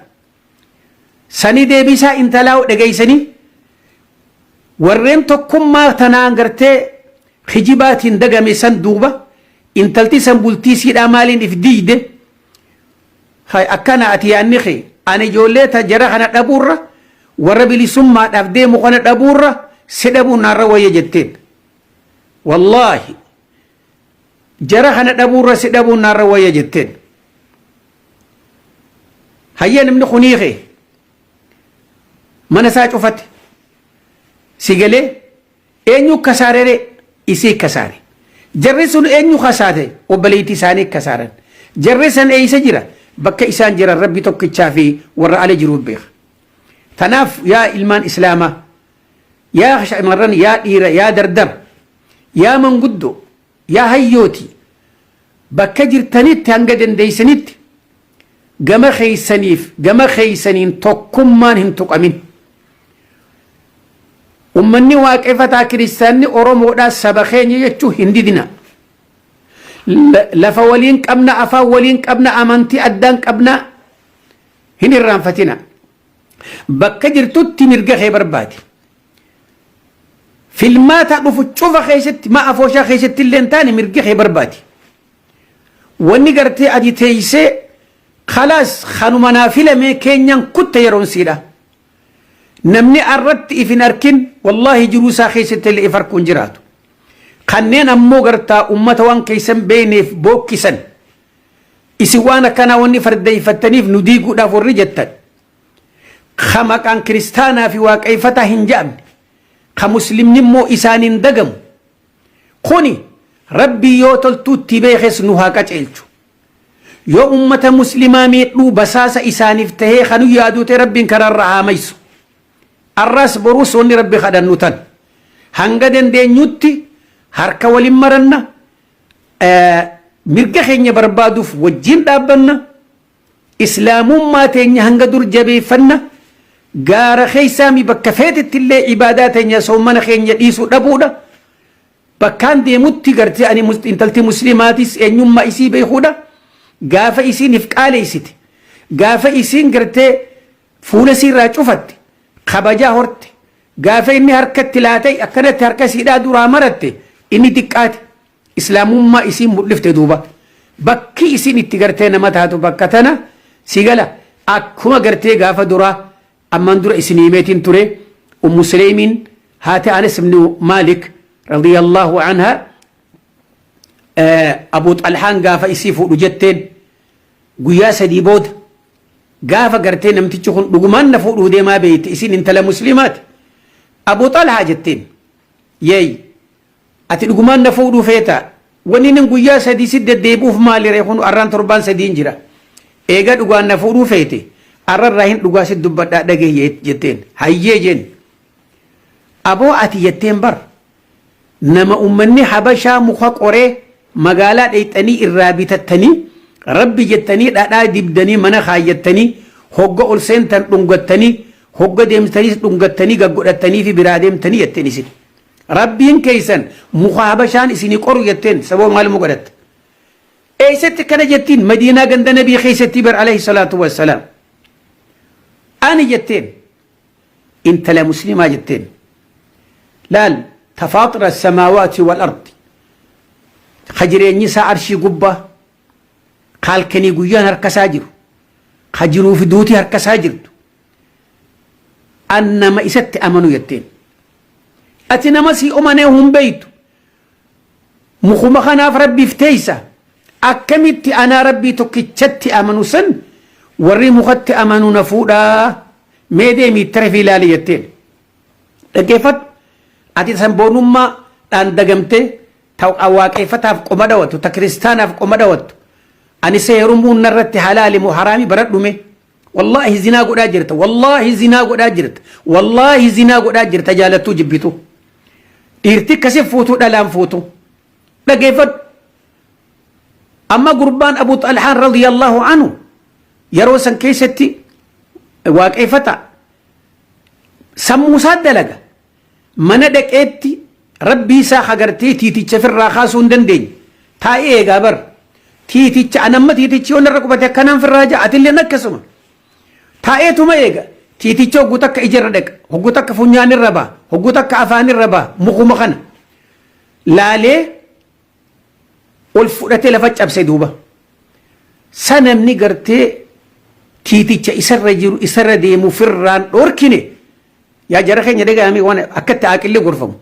Sanii deebisaa intalaa dhageessanii warreen tokkummaa tanaan gartee kijibaatiin dagame san duuba intalti san bultii siidhaa maaliin if diigde akkana ati yaanni kee ani ijoollee ta jara kana dhabuurra warra bilisummaadhaaf deemu kana dhabuurra si dhabuun naarra wayya jetteen. Wallaahi jara kana dhabuurra si dhabuun naarra wayya jetteen. Hayyee namni kunii kee mana isaa cufate si galee eenyu kasaarere isii kasaare. Jarri sun eenyu kasaate obboleettii isaanii kasaaran. Jarri san eessa jira bakka isaan jiran rabbi tokkichaa fi warra ala jiru beeka. Tanaaf yaa ilmaan islaamaa yaa shamarran yaa dhiira yaa dardara yaa manguddoo yaa hayyooti bakka jirtanitti hanga dandeessanitti gama keeysaniif gama keeysaniin tokkummaan hin tuqamin. Ummanni waaqeffataa kiristaanni Oromoodhaa saba keenya jechuu hin didina. Lafa waliin qabna, afaan waliin qabna, amantii addaan qabna hin irraanfatina. Bakka jirtutti mirga kee barbaadi. Filmaata dhufu cufa keessatti ma afooshaa keessatti illee hin taane mirga kee barbaadi. Wanni gartee ati teessee khalaas kanuma naa filamee keenyaan kutte yeroon siidha. Namni arratti if hin arkin wallaahi jiruu isaa keessatti illee if arkuun jiraatu. Kanneen ammoo gartaa ummata waan keessan beekneef bookkisan. Isin waan akkanaa wanni fardeeffattaniif nu diiguudhaaf warri jettan. Ka maqaan kiristaanaa fi waaqeffataa hin je'amne. Ka muslimni immoo isaaniin dagamu. Kuni rabbi yoo toltuutti beekes nu haa qaceelchu. Yoo ummata muslimaa miidhuu basaasa isaaniif tahee kanu yaaduu ta'e rabbiin karaarra haa maysu. Arras boruus wanni rabbi kadhannu tan. Hanga dandeenyutti harka waliin maranna mirga keenya barbaaduuf wajjin dhaabbanna. Islaamummaa teenya hanga dur jabeeffanna. Gaara keessaami bakka feetetti illee ibaadaa teenya soomana keenya dhiisuu dhabuudha. Bakkaan deemutti gartee ani intalti muslimaatis eenyummaa isii beekuudha. Gaafa isiin if qaaleessite. Gaafa isiin gartee fuula isiirraa cufatte. Kabajaa horte. Gaafa inni harkatti laatee akkanatti harka isiidhaa duraa maratte inni xiqqaate. Islaamummaa isiin mul'ifte duuba. Bakki isiin itti gartee nama taatu bakka tana si gala akkuma gartee gaafa duraa ammaan dura isin himeetiin ture Ummu Suleymiin haati Anas ibn Maalik radiyallahu anha Abu Xalhaan gaafa isii fuudhu jetteen guyyaa sadii booda gaafa gartee namtichi kun dhugumaan na fuudhuu deemaa beeyte isiin intala musliimaati. Abu Xalhaa jetteen yeey ati dhugumaan na fuudhuu feeta wanni inni guyyaa sadii si deddeebi'uuf maali ree kun arraan torbaan sadiin jira eega dhugaan na fuudhuu feete arrarraa hin dhugaa si dubbadhaa dhagee jetteen hayyee jeen aboo ati jetteen bar nama ummanni habashaa muka qoree magaalaa dheeyxanii irraa bitattanii rabbi jettanii dhadhaa dibdanii mana kaayyattanii hogga ol seentan dhungattanii hogga deemtaniis dhungattanii gaggodhattanii fi biraa deemtanii jetteen isin. Rabbiin keessan muka habashaan isinii qoru jetteen sababa maal godhatte. Eessatti kana jettiin Madiinaa ganda nabii keessatti bar alayhi salaatu wassalaam. Ani jetteen intala muslimaa jetteen laal tafaaxira samaawaati wal ardi ka jireenyi isaa arshii gubbaa Ka halkanii guyyaan harka isaa jiru. Ka jiruu fi duutii harka isaa jirtu. An nama isatti amanu jetteen. Ati nama sii omanee hin beeytu. Mukuma kanaaf Rabbiif teeysa. Akkamitti anaa Rabbii tokkichatti amanu san warri mukatti amanu na fuudhaa mee deemii itti rafii ilaali jetteen. Dhaggeeffadhu. Ati sanboonummaa dhaan dagamtee ta waaqeeffataaf qoma dhawattu ta kiristaanaaf qoma dhawattu. Ani seerumuun narratti halaali moo haraami baradhu mee. Wallaahi zinaa godhaa jirta. Wallaahi zinaa godhaa jirta. Wallaahi zinaa godhaa jirta jaalattuu jibbitu. Dhiirti akkasi fuutuu dhalaan fuutu. Dhageeffadhu. Amma gurbaan Abu Xalhaan radiyallahu anhu yeroo san keessatti waaqeeffata. Sammuu isaa dalaga. Mana dhaqeetti rabbii isaa hagartee tiiticha firraa kaasuu hin dandeenye. Taa'ee eegaa bar. Tiiticha anamma tiitichi yoo narra qubate akkanaan firraa ja'a atilleen akkasuma. Taa'eetuma eega. Tiiticha hogguu takka ijarra dhaqa. Hogguu takka funyaan irra ba'a. Hogguu takka afaan irra ba'a. Mukuma kana. Laalee ol fudhatee lafa cabse duuba. Sa namni gartee tiiticha isarra jiru isarra deemu firraan dhorkine. Yaa jara keenya dhaga'amee waan akkatti aaqillee gorfamu.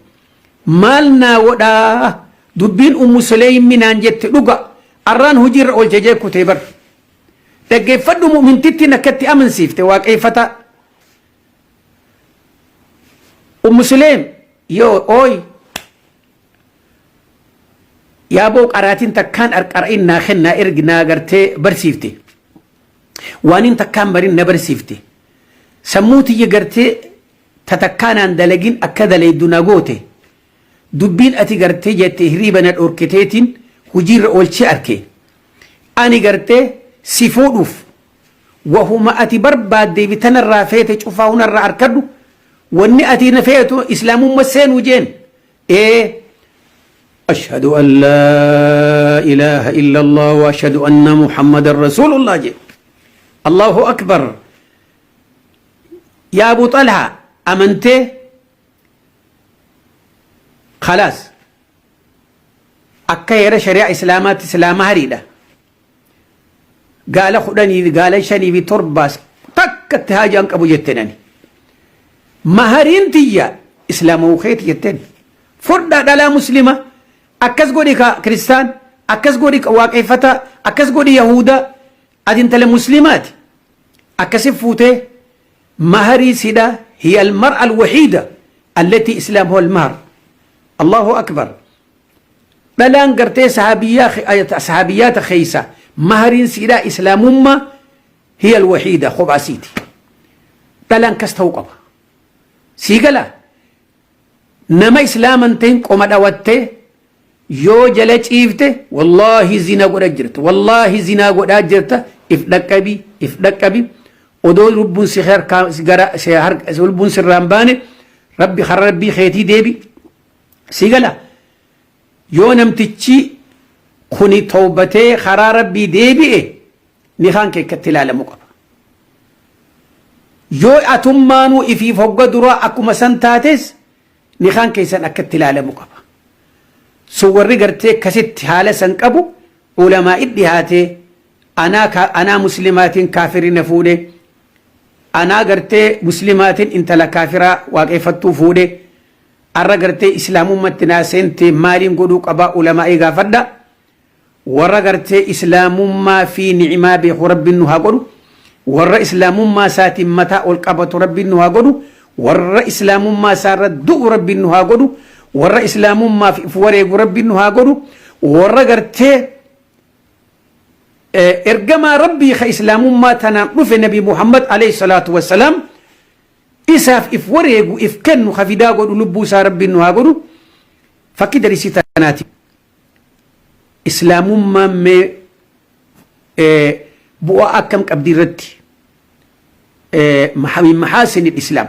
Maal naa godhaa dubbiin Ummu Suleeymi naan jette dhuga arraan hojiirra oolche jee kutee bar. Dhaggeeffadhu mu'mintittiin akkatti amansiifte waaqeeffataa. Ummu Suleym yoo ooy yaaboo qaraatiin takkaan arqara'in naa kennaa ergi naa gartee barsiifte. Waanin takkaan barin na barsiifte. Sammuu tiyya gartee ta takkaa naan dalagin akka daleeddu na goote. Dubbiin ati gartee jette hiriiba na dhorkiteetiin hojiirra oolchee arke. Ani gartee si fuudhuuf wahuma ati barbaaddee fi tanarraa feete cufaa hunarraa arkadhu wanni ati na feetu islaamumma seenuu jeen. Ee ashhadu an laa ilaaha illa Allah wa ashhadu anna Muhammadan rasuulullah jee. Allahu akbar. Yaa Abu Xalhaa amantee khalaas akka heera shari'aa islaamaatti silaa mahariidha. Gaala kudhanii gaala shanii fi torbaas takkatti haajaan qabu jetteen ani. Mahariin tiyya islaamawuu keeti jetteen. Fudhaa dhalaa muslima akkas godhi ka kiristaan akkas godhi ka waaqeffataa akkas godhi yahudaa ati intala muslimaati akkasi fuutee maharii sidha hiya almar'a alwahiida allati islaam huwa almahar. Allahu akbar. Dhalaan gartee sahaabiyyaata keeysa mahariin siidhaa islaamummaa hiya alwahiida kophaa siiti. Dhalaan kas ta'uu qaba. Sii galaa nama islaama hin ta'in qoma dhawattee yoo jala ciifte wallaahi zina godha jirta wallaahi zinaa godhaa jirta if dhaqqabi if dhaqqabi odoo lubbuun si harkaa si gara si harka lubbuun sirraa hin baane rabbi karaa rabbii keetii deebi. Si gala yoo namtichi kuni tawbatee karaa rabbii deebi'e nikaan kee akkatti ilaalamu qaba. Yoo atummaanuu ifiif hogga duraa akkuma san taates nikaan keessan akkatti ilaalamu qaba. Sun warri gartee akkasitti haala san qabu ulamaa'i dhihaatee anaa anaa muslimaatiin kaafirri na fuudhe anaa gartee muslimaatiin intala kaafiraa waaqeffattuu fuudhe Arra gartee islaamummatti naa seente maaliin godhuu qabaa ulamaa'ii gaafadha. Warra gartee islaamummaa fi ni'imaa beeku rabbiin nu haa godhu. Warra islaamummaa isaatiin mataa ol qabatu rabbiin nu haa godhu. Warra islaamummaa isaarra du'u rabbiin nu haa godhu. Warra islaamummaaf if wareegu rabbiin nu haa godhu. Warra gartee ergamaa rabbii ka islaamummaa tanaan dhufe nabi Muhammad alayhi salaatu wassalaam isaaf if wareegu if kennu ka fidaa godhu lubbuu isaa rabbiin nu haa godhu. Fakki darisii tanaati islaamummaan mee bu'aa akkam qabdi irratti min mahaasinil islaam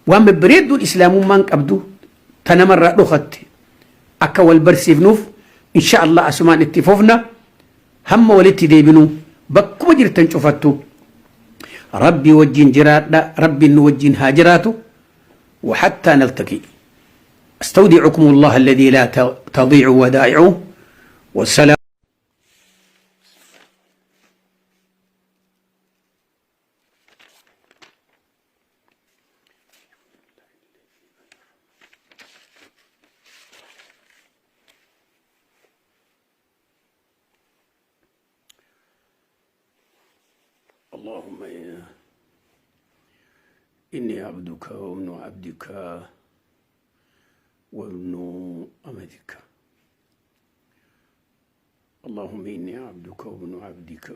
waan babbareedduun islaamummaan qabdu ta namarraa dhokatte akka wal barsiifnuuf insha Allah asumaan itti fufna. Hamma walitti deebinu bakkuma jirtan cufattu rabbii wajjin jiraadha rabbiin nu wajjin haa jiraatu. وحتى نلتقي استودعكم الله الذي لا تضيع ودائعه والسلام. اللهم إني عبدك وابن عبدك وابن أمتك. اللهم إني عبدك وابن عبدك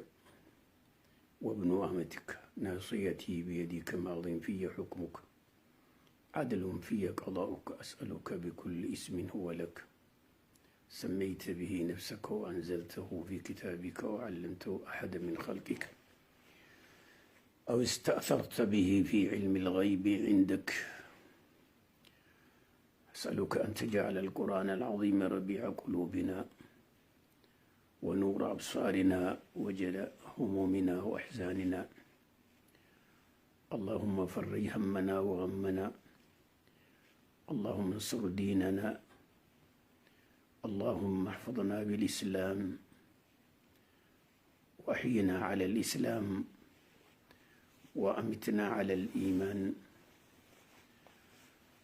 وابن أمتك، ناصيتي بيدك، ماض في حكمك، عدل في قضاؤك، أسألك بكل اسم هو لك سميت به نفسك وأنزلته في كتابك وعلمته أحدا من خلقك أو استأثرت به في علم الغيب عندك. أسألك أن تجعل القرآن العظيم ربيع قلوبنا ونور أبصارنا وجلاء همومنا وأحزاننا. اللهم فرج همنا وغمنا، اللهم انصر ديننا، اللهم احفظنا بالإسلام وأحينا على الإسلام وأمتنا على الإيمان،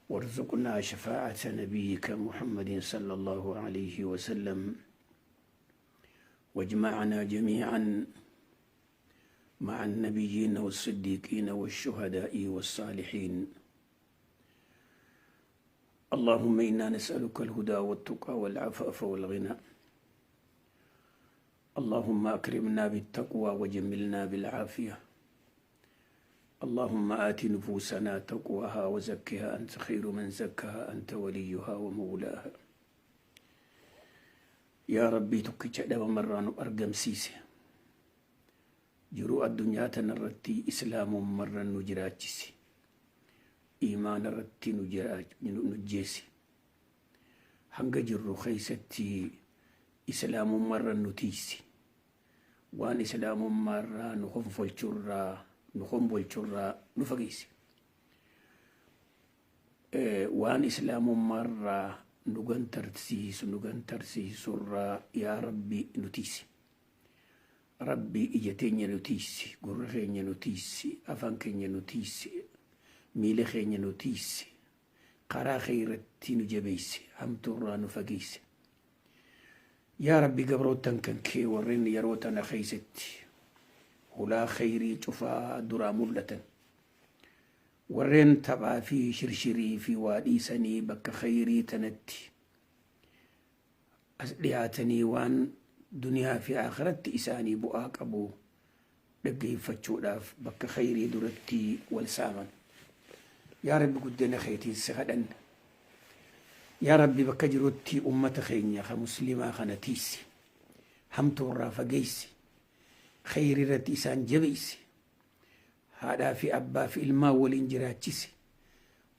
وارزقنا شفاعة نبيك محمد صلى الله عليه وسلم، واجمعنا جميعا مع النبيين والصديقين والشهداء والصالحين. اللهم إنا نسألك الهدى والتقى والعفاف والغنى. اللهم أكرمنا بالتقوى وجملنا بالعافية. اللهم آت نفوسنا تقواها وزكها أنت خير من زكاها، أنت وليها ومولاها. Yaa Rabbii tokkicha dhabamarraa nu argamsiise, jiruu addunyaa tanarratti islaamummarra nu jiraachisi, iimaana irratti nu jeesi, hanga jirru keessatti islaamummarra nu tiisi, waan islaamummaarraa nu honfolchurraa nu honbolchurraa nu fageessi, waan islaamummaarraa nu gantarsiisu nu gantarsiisurraa yaa Rabbi nu tiisi. Rabbi ija teenya nu tiisi, gurra keenya nu tiisi, afaan keenya nu tiisi, miila keenya nu tiisi, karaa kheyratti nu jabeessi, hamtuurraa nu fageessi. Yaa Rabbi gabroottan kan kee warreen yeroo tana keessatti hulaa kheyrii cufaa duraa mul'atan, warreen taphaa fi shirshirii fi waa dhiisanii bakka kheyrii tanatti as dhiyaatanii waan duniyaa fi akhiratti isaanii bu'aa qabu dhaggeeffachuudhaaf bakka kheyrii duratti wal saaman. Yaa Rabbi guddina keetiin si kadhanna. Yaa Rabbi bakka jirutti ummata keenya ka muslimaa kana tiisi, hamtuurraa fageessi, kheyrii irratti isaan jabeessi, haadhaa fi abbaa fi ilmaan waliin jiraachisi,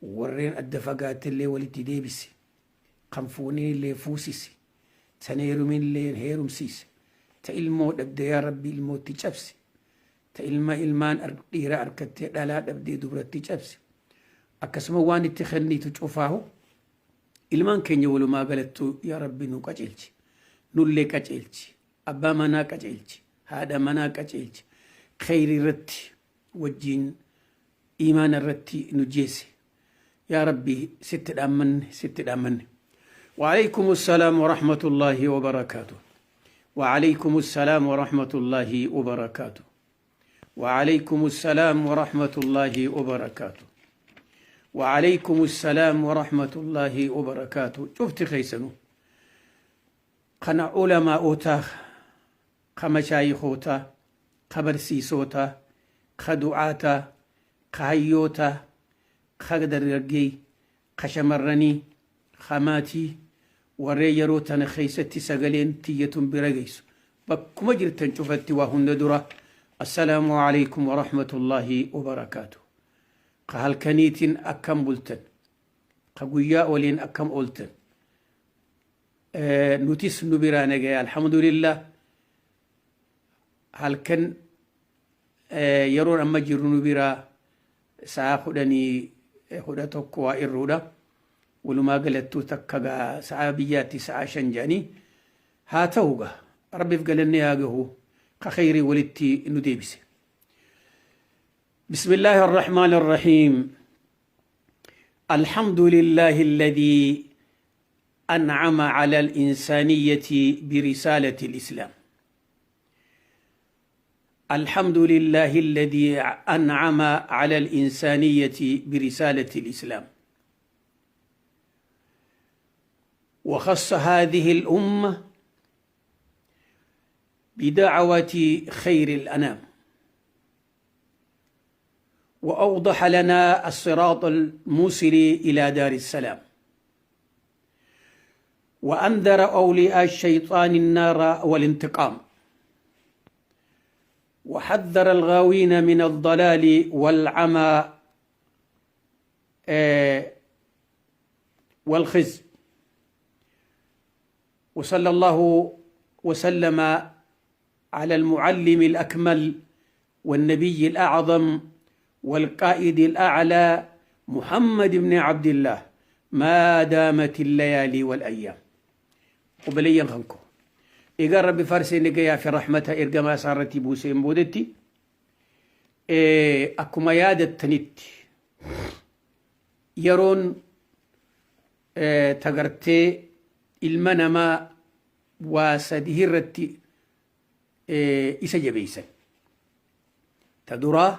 warreen adda fagaatellee walitti deebisi, kan fuuniinillee fuusisi, tan heeruminillee heerumsiisi, ta ilmoo dhabde yaa Rabbi ilmootti cabsi, ta ilma ilmaan dhiira arkattee dhalaa dhabdee dubratti cabsi, akkasuma waan itti kennitu cufaahu ilmaan keenya walumaa galattuu yaa Rabbi nu qaceelchi, nullee qaceelchi, abbaa manaa qaceelchi, haadha manaa qaceelchi, kheyrii irratti wajjiin iimaana irratti nu jeesse. Yaa Rabbi sitti dhaammanne, sitti dhaammanne. وعليكم السلام ورحمة الله وبركاته. وعليكم السلام ورحمة الله وبركاته. وعليكم السلام ورحمة الله وبركاته. وعليكم السلام ورحمة الله وبركاته. شفت خيسنو قنا علماء، خمشايخوتا، خبرسيسوتا، خدعاتا، خهيوتا، خدرجي، خشمرني، خماتي، warree yeroo tana keessatti sagaleen tiyyatun bira geessu bakkuma jirtan cufatti waa hunda dura assalaamu alaikum warahmatullaahi wabarakaatu. Ka halkaniitiin akkam bultan? Ka guyyaa oliin akkam ooltan? Nutis nu biraa nagaya, alhamdulillah. Halkan yeroon amma jirru nu biraa sa'a 10:11 waa irruudha. Walumaa galattuu takka gaa sa'a biyyaatti sa'a 5 jedhanii haa ta'u gaa, Rabbiif galanne haa gahu ka kheyrii walitti nu deebise. بسم الله الرحمن الرحيم. الحمد لله الذي أنعم على الإنسانية برسالة الإسلام. الحمد لله الذي أنعم على الإنسانية برسالة الإسلام وخص هذه الأمة بدعوة خير الأنام وأوضح لنا الصراط الموصل إلى دار السلام وأنذر أولياء الشيطان النار والانتقام وحذر الغاوين من الضلال والعمى والخزي وصلى الله وسلم على المعلم الأكمل والنبي الأعظم والقائد الأعلى محمد بن عبد الله ما دامت الليالي والأيام. Obboleeyyan kan koo, egaa Rabbi farsee nagayaa fi rahmata ergamaa isaa irratti buuseen boodetti, akkuma yaadattanitti yeroon tagartee ilma namaa waa sadii irratti isa jabeeysan. Ta duraa,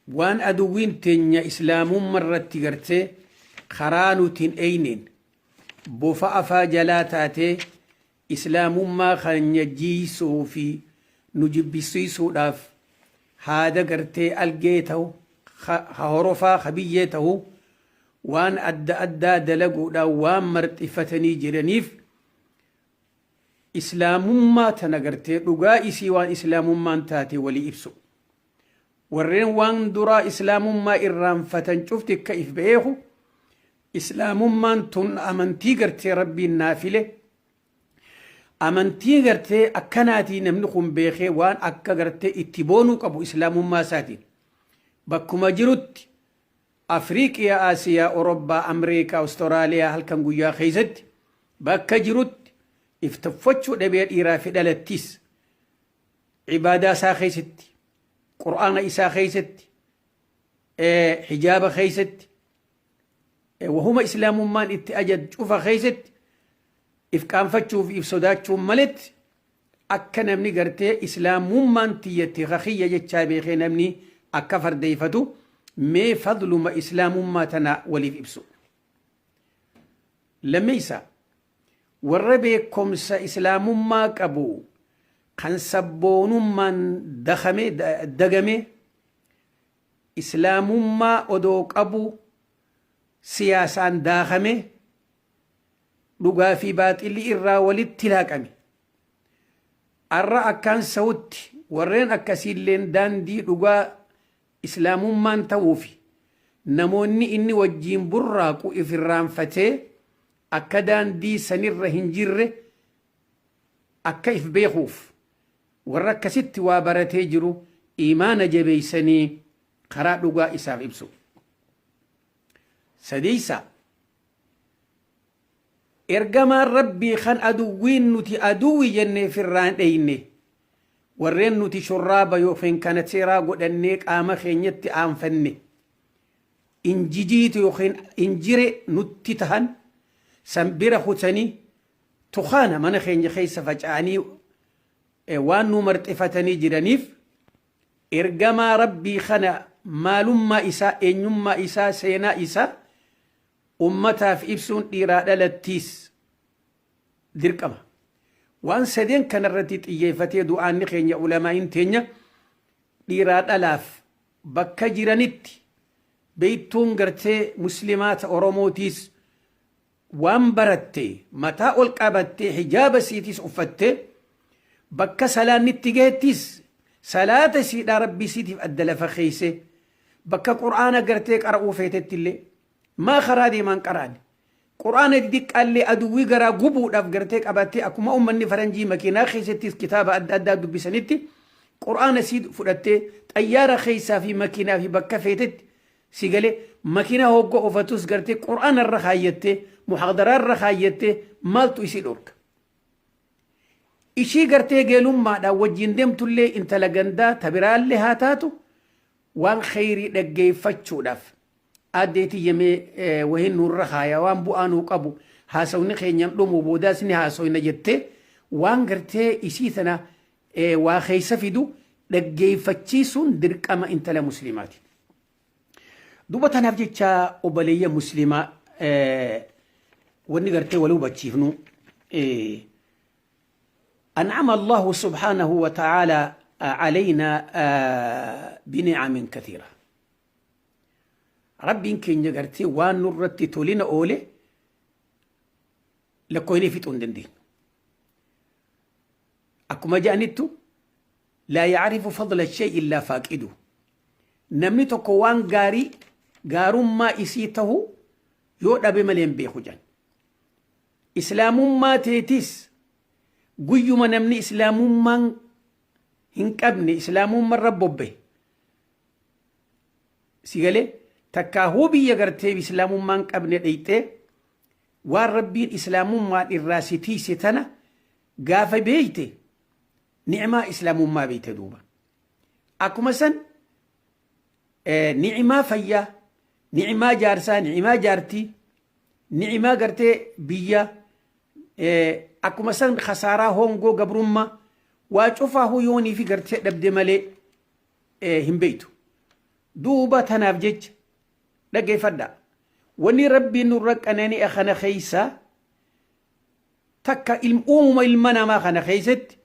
waan aduwwiin teenya islaamummaa irratti gartee karaa nuti hin eeyneen bofa afaa jalaa taatee islaamummaa keenya jiisuu fi nu jibbisiisuudhaaf haada gartee algee ta'u, ha horofaa, ha biyyee ta'u, waan adda addaa dalaguudhaan waan marxifatanii jiraniif, islaamummaa tana gartee dhugaa isii, waan islaamummaan taate walii ibsu. Warreen waan duraa islaamummaa irraanfatan cufti akka if beeku, islaamummaan tun amantii gartee Rabbiin naafile, amantii gartee akkanaatii namni kun beekee waan akka gartee itti boonuu qabu islaamummaa isaatiin bakkuma jirutti, Afriiqiyaa, Aasiyaa, Orobbaa, Ameerikaa, Awustiraaliyaa, halkan guyyaa keessatti bakka jirutti if tuffachuu dhabee, dhiiraa fi dhalattis ibaadaa isaa keessatti, qur'aana isaa keessatti, hijaaba keessatti, wahuma islaamummaan itti ajaj cufa keessatti if qaanfachuu fi if sodaachuun maletti, akka namni gartee islaamummaan tiyyatti kakiyya jechaa beekee namni akka fardeeffatu, mee fadluma islaamummaa tana waliif ibsu. Lammeessa, warra beekumsa islaamummaa qabu kan sabboonummaan dakame dagame, islaamummaa odoo qabu siyaasaan daakame, dhugaa fi baaxilli irraa walitti laaqame, arra akkaan sa'utti warreen akkasiilleen daandii dhugaa islaamummaan ta'uufi namoonni inni wajjiin burraaqu if irraanfatee akka daandii sanirra hin jirre akka if beekuuf, warra akkasitti waa baratee jiru imaana jabeeysanii karaa dhugaa isaaf ibsu. Sadeeysa, ergamaan Rabbii kan aduwwiin nuti aduwwi jennee firraan dheyne, warreen nuti shurraaba yookiin kana seeraa godhannee qaama keenyatti aanfanne injijiitu yookiin injire nutti tahan san bira kutanii tukaana mana keenya keessa faca'anii waan nu marxifatanii jiraniif, ergamaa Rabbii kana maalummaa isaa, eenyummaa isaa, seenaa isaa ummataaf ibsuun dhiiraa dhalattiis dirqama. Waan sadeen kanarratti xiyyeeffatee du'aanni keenya, ulamaa'iin teenya dhiiraa dhalaaf bakka jiranitti, beektuun gartee muslimaata Oromootiis waan baratte mataa ol qabattee, hijaaba siitis uffattee, bakka salaannitti gahettis salaata siidhaa Rabbii siitiif adda lafa keeyse, bakka qur'aana gartee qara'uu feetetti illee maa karaa deemaan qara'ani, qur'aana xixiqqaallee aduwwii garaa gubuudhaaf gartee qabattee, akkuma ummanni faranjii makiinaa keessattis kitaaba adda addaa dubbisanitti, qur'aana sii fudhattee xayyaara keessaa fi makiinaa fi bakka feetetti si galee, makiinaa hogga ofatus gartee qur'aana irra kaayyattee, muhaadaraa irra kaayyattee, maaltu isii dhorka? Ishii gartee geelummaadhaan wajjin deemtullee, intala gandaa tabiraallee haa taatu, waan kheyrii dhaggeeffachuudhaaf aaddeetii yemee wahin nurra kaaya, waan bu'aa nuu qabu haasawni keenyan dhumu boodaas ni haasoyna jettee, waan gartee isii tana waa keessa fidu dhaggeeffachiisuun dirqama intala muslimaati. Duuba tanaaf jecha obboleeyyan muslimaa wanni gartee wal hubachiifnu أنعم الله سبحانه وتعالى علينا بنعم كثيرة. Rabbiin keenya gartee waan nurratti tolina oole lakkoofnee fixuu hin dandeenyu. Akkuma jedhanittu لا يعرف فضل الشيء إلا فاقده. Namni tokko waan gaarii gaarummaa isii tahu yoo dhabe malee hin beeku jedhan. Islaamummaa teetis guyyuma namni islaamummaan hin qabne islaamummarra bobbe. Si galee takkaahuu biyya gartee islaamummaan qabne dheyxee waan Rabbiin islaamummaan irraa si tiise tana gaafa beeyte ni'maa islaamummaa beeyte duuba. Akkuma san ni'imaa fayyaa, ni'imaa jaarsaa, ni'imaa jaartii, ni'imaa gartee biyya, akkuma san khasaaraa hongoo gabrummaa waa cufaahu yoonii fi gartee dhabde malee hin beeytu. Duuba tanaaf jecha dhaggeeffadhaa. Wanni Rabbiin nurra qanani'e kana keessa takka uumuma ilma namaa kana keessatti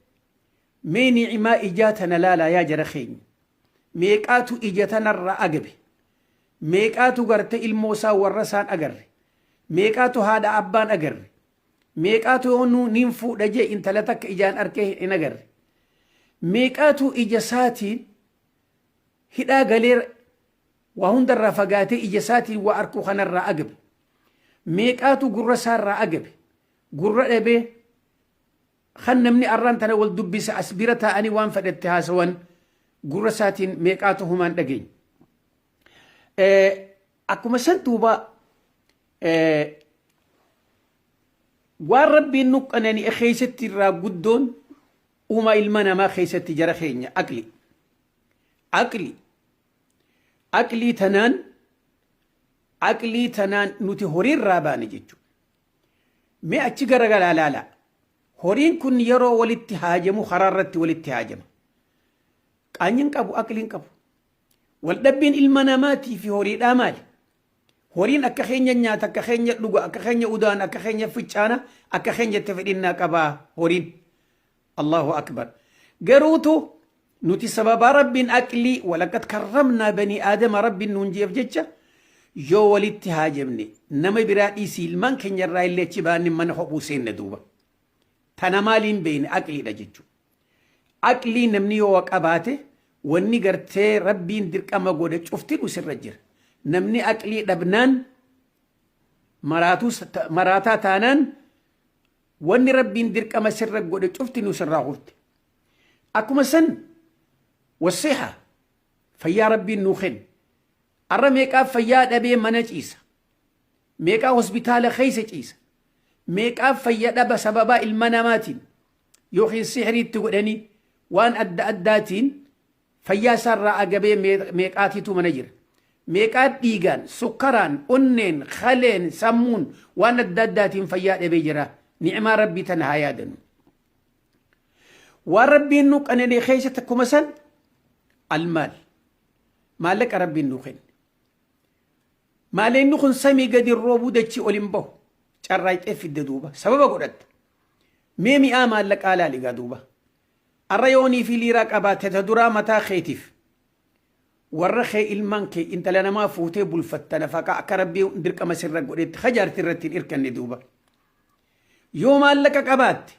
mee ni'imaa ijaa tana laalaa yaa jara keenya. Meeqaatu ija tanarra agabe? Meeqaatu garte ilmoo isaa warra isaan agarre? Meeqaatu haadha abbaan agarre? Meeqaatu yoo niin fuudha jee intala takka ijaan arkee hin agarre? Meeqaatu ija isaatiin hidhaa galee waa hundarraa fagaatee ija isaatiin waa arkuu kanarraa agabe? Meeqaatu gurra isaarraa agabe? Gurra dhabee kan namni arraan tana wal dubbisa as bira taa'anii waan fedhette haasawan gurra isaatiin meeqaatu humaan dhageenya. Akkuma san duuba waan Rabbiin nu qanani'e keessatti irraa guddoon uumaa ilma namaa keessatti jara keenya aqli. Aqli. Aqlii tanaan aqlii tanaan nuti horiirraa baane jechuudha. Mee achi garagalaa laala. Horiin kun yeroo walitti haajamu karaa irratti walitti haajama. Qaanyiin qabu, aqliin qabu. Waldhabbiin ilma namaatii fi horiidhaa maali? Horiin akka keenya nyaata, akka keenya dhuga, akka keenya udaan, akka keenya ficcaana, akka keenya itti fedhinnaa qabaa horiin. Allahu akbar. Garuutu nuti sababaa Rabbiin aqlii ولقد كرمنا بني آدم Rabbiin nuun jeef jecha yoo walitti haajamne nama biraa dhiisii ilmaan keenya irraa illee achi baanni mana hophuu seenne duuba. Tana maaliin beeyne? Aqliidha jechuudha. Aqlii namni yoo qabaate wanni gartee Rabbiin dirqama godhe cufti sirra jira. Namni aqlii dhabnaan maraataa taanaan wanni Rabbiin dirqama sirra godhe cufti nu sirraa hufte. Akkuma san والصحة fayyaa Rabbiin nuu kenne. Arra meeqaa fayyaa dhabee mana ciisa? Meeqaa hospitaala keessa ciisa? Meeqaa fayya dhaba sababaa ilma namaatiin yookiin sihiriitti godhanii waan adda addaatiin fayyaa isaarraa agabee meeqaatiitu mana jira? Meeqaa dhiigaan, sukkaraan, onneen, kaleen, sammuun waan adda addaatiin fayyaa dhabee jira? Ni'imaa Rabbii tana haa yaadannu. Waan Rabbiin nu qananii keessatti akkuma san المال maallaqa Rabbiin nu kenne. Maallaqni kun samii gadi roobuu dachii ol hin bahu. Carraaqxee fidde duuba. Sababa godhatta. Mee mi'aa maallaqaa laali gaa duuba. Arra yoonii fi liiraa qabaate ta duraa mataa keetiif. Warra kee ilmaan kee intala namaa fuutee bulfatta nafaqaa akka Rabbii dirqama sirra godhetti hajaarti irratti hin irkanne duuba. Yoo maallaqa qabaatte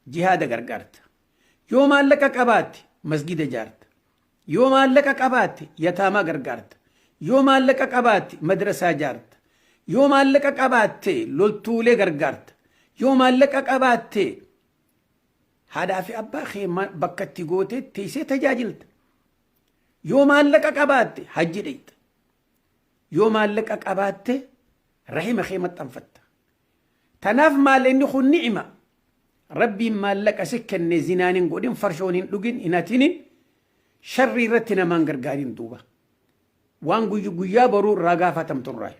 jihaada gargaarta. Yoo maallaqa qabaatte masgida ijaarta. Yoo maallaqa qabaatte yataamaa gargaarta. Yoo maallaqa qabaatte madrasaa ijaarta. Yoo maallaqa qabaatte loltuulee gargaarta. Yoo maallaqa qabaatte haadhaa fi abbaa kee bakka itti gootee teessee tajaajilta. Yoo maallaqa qabaatte hajji dhayxa. Yoo maallaqa qabaatte rahima kee maxxanfatta. Tanaaf maallaqni kun ni'ima. Rabbiin maallaqa si kenne zinaan hin godhin, farshoon hin dhugin, hin hatinin, sharrii irratti namaan gargaarin duuba. Waan guyyaa boruu irraa gaafatamturraa.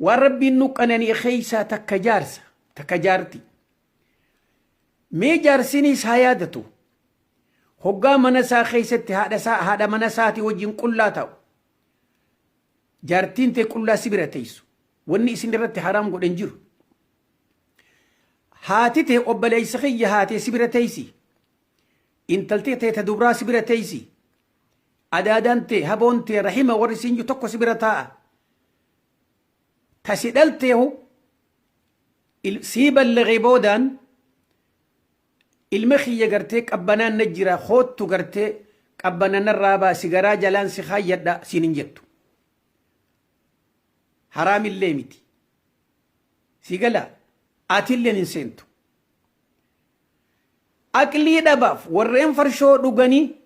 Waan Rabbiin nu qananii keessaa takka jaarsa, takka jaarti. Mee jaarsinis haa yaadatu. Hoggaa mana isaa keessatti haadha isaa haadha mana isaatii wajjin qullaa ta'u. Jaartiin tee qullaa si bira teessu. Wanni isin irratti haraam godhe hin jiru. Haati tee obboleessa kiyya haatee si bira teessi. Intalti tee ta dubraa si bira teessi. Adaadaan tee haboon tee rahima warri siin jiru tokko si bira taa'a. Ta si dhalteehu sii ballagee boodaan ilma kiyya gartee qabbanaan na jira koottu gartee qabbana narraa baasi garaa jalaan si kaayyadha siin hin jettu. Haraamillee miti. Si gala atilleen hin seentu. Aqlii dhabaaf warreen farshoo dhuganii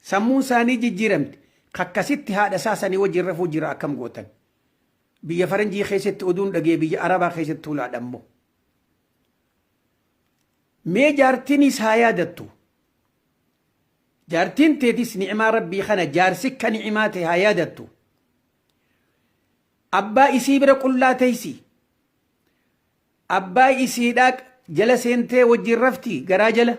sammuun isaanii jijjiiramte kakkasitti haadha isaa sanii wajjin rafuu jira akkam gootan. Biyya faranjii keessatti oduun dhagee biyya arabaa keessatti hulaadha immoo. Mee jaartiinis haa yaadattu. Jaartiin teetis ni'imaa rabbii kana jaarsi akka ni'imaa ta'e haa yaadattu. Abbaa isii bira qullaa teessi. Abbaa isiidhaa jala seentee wajjin rafti garaa jala.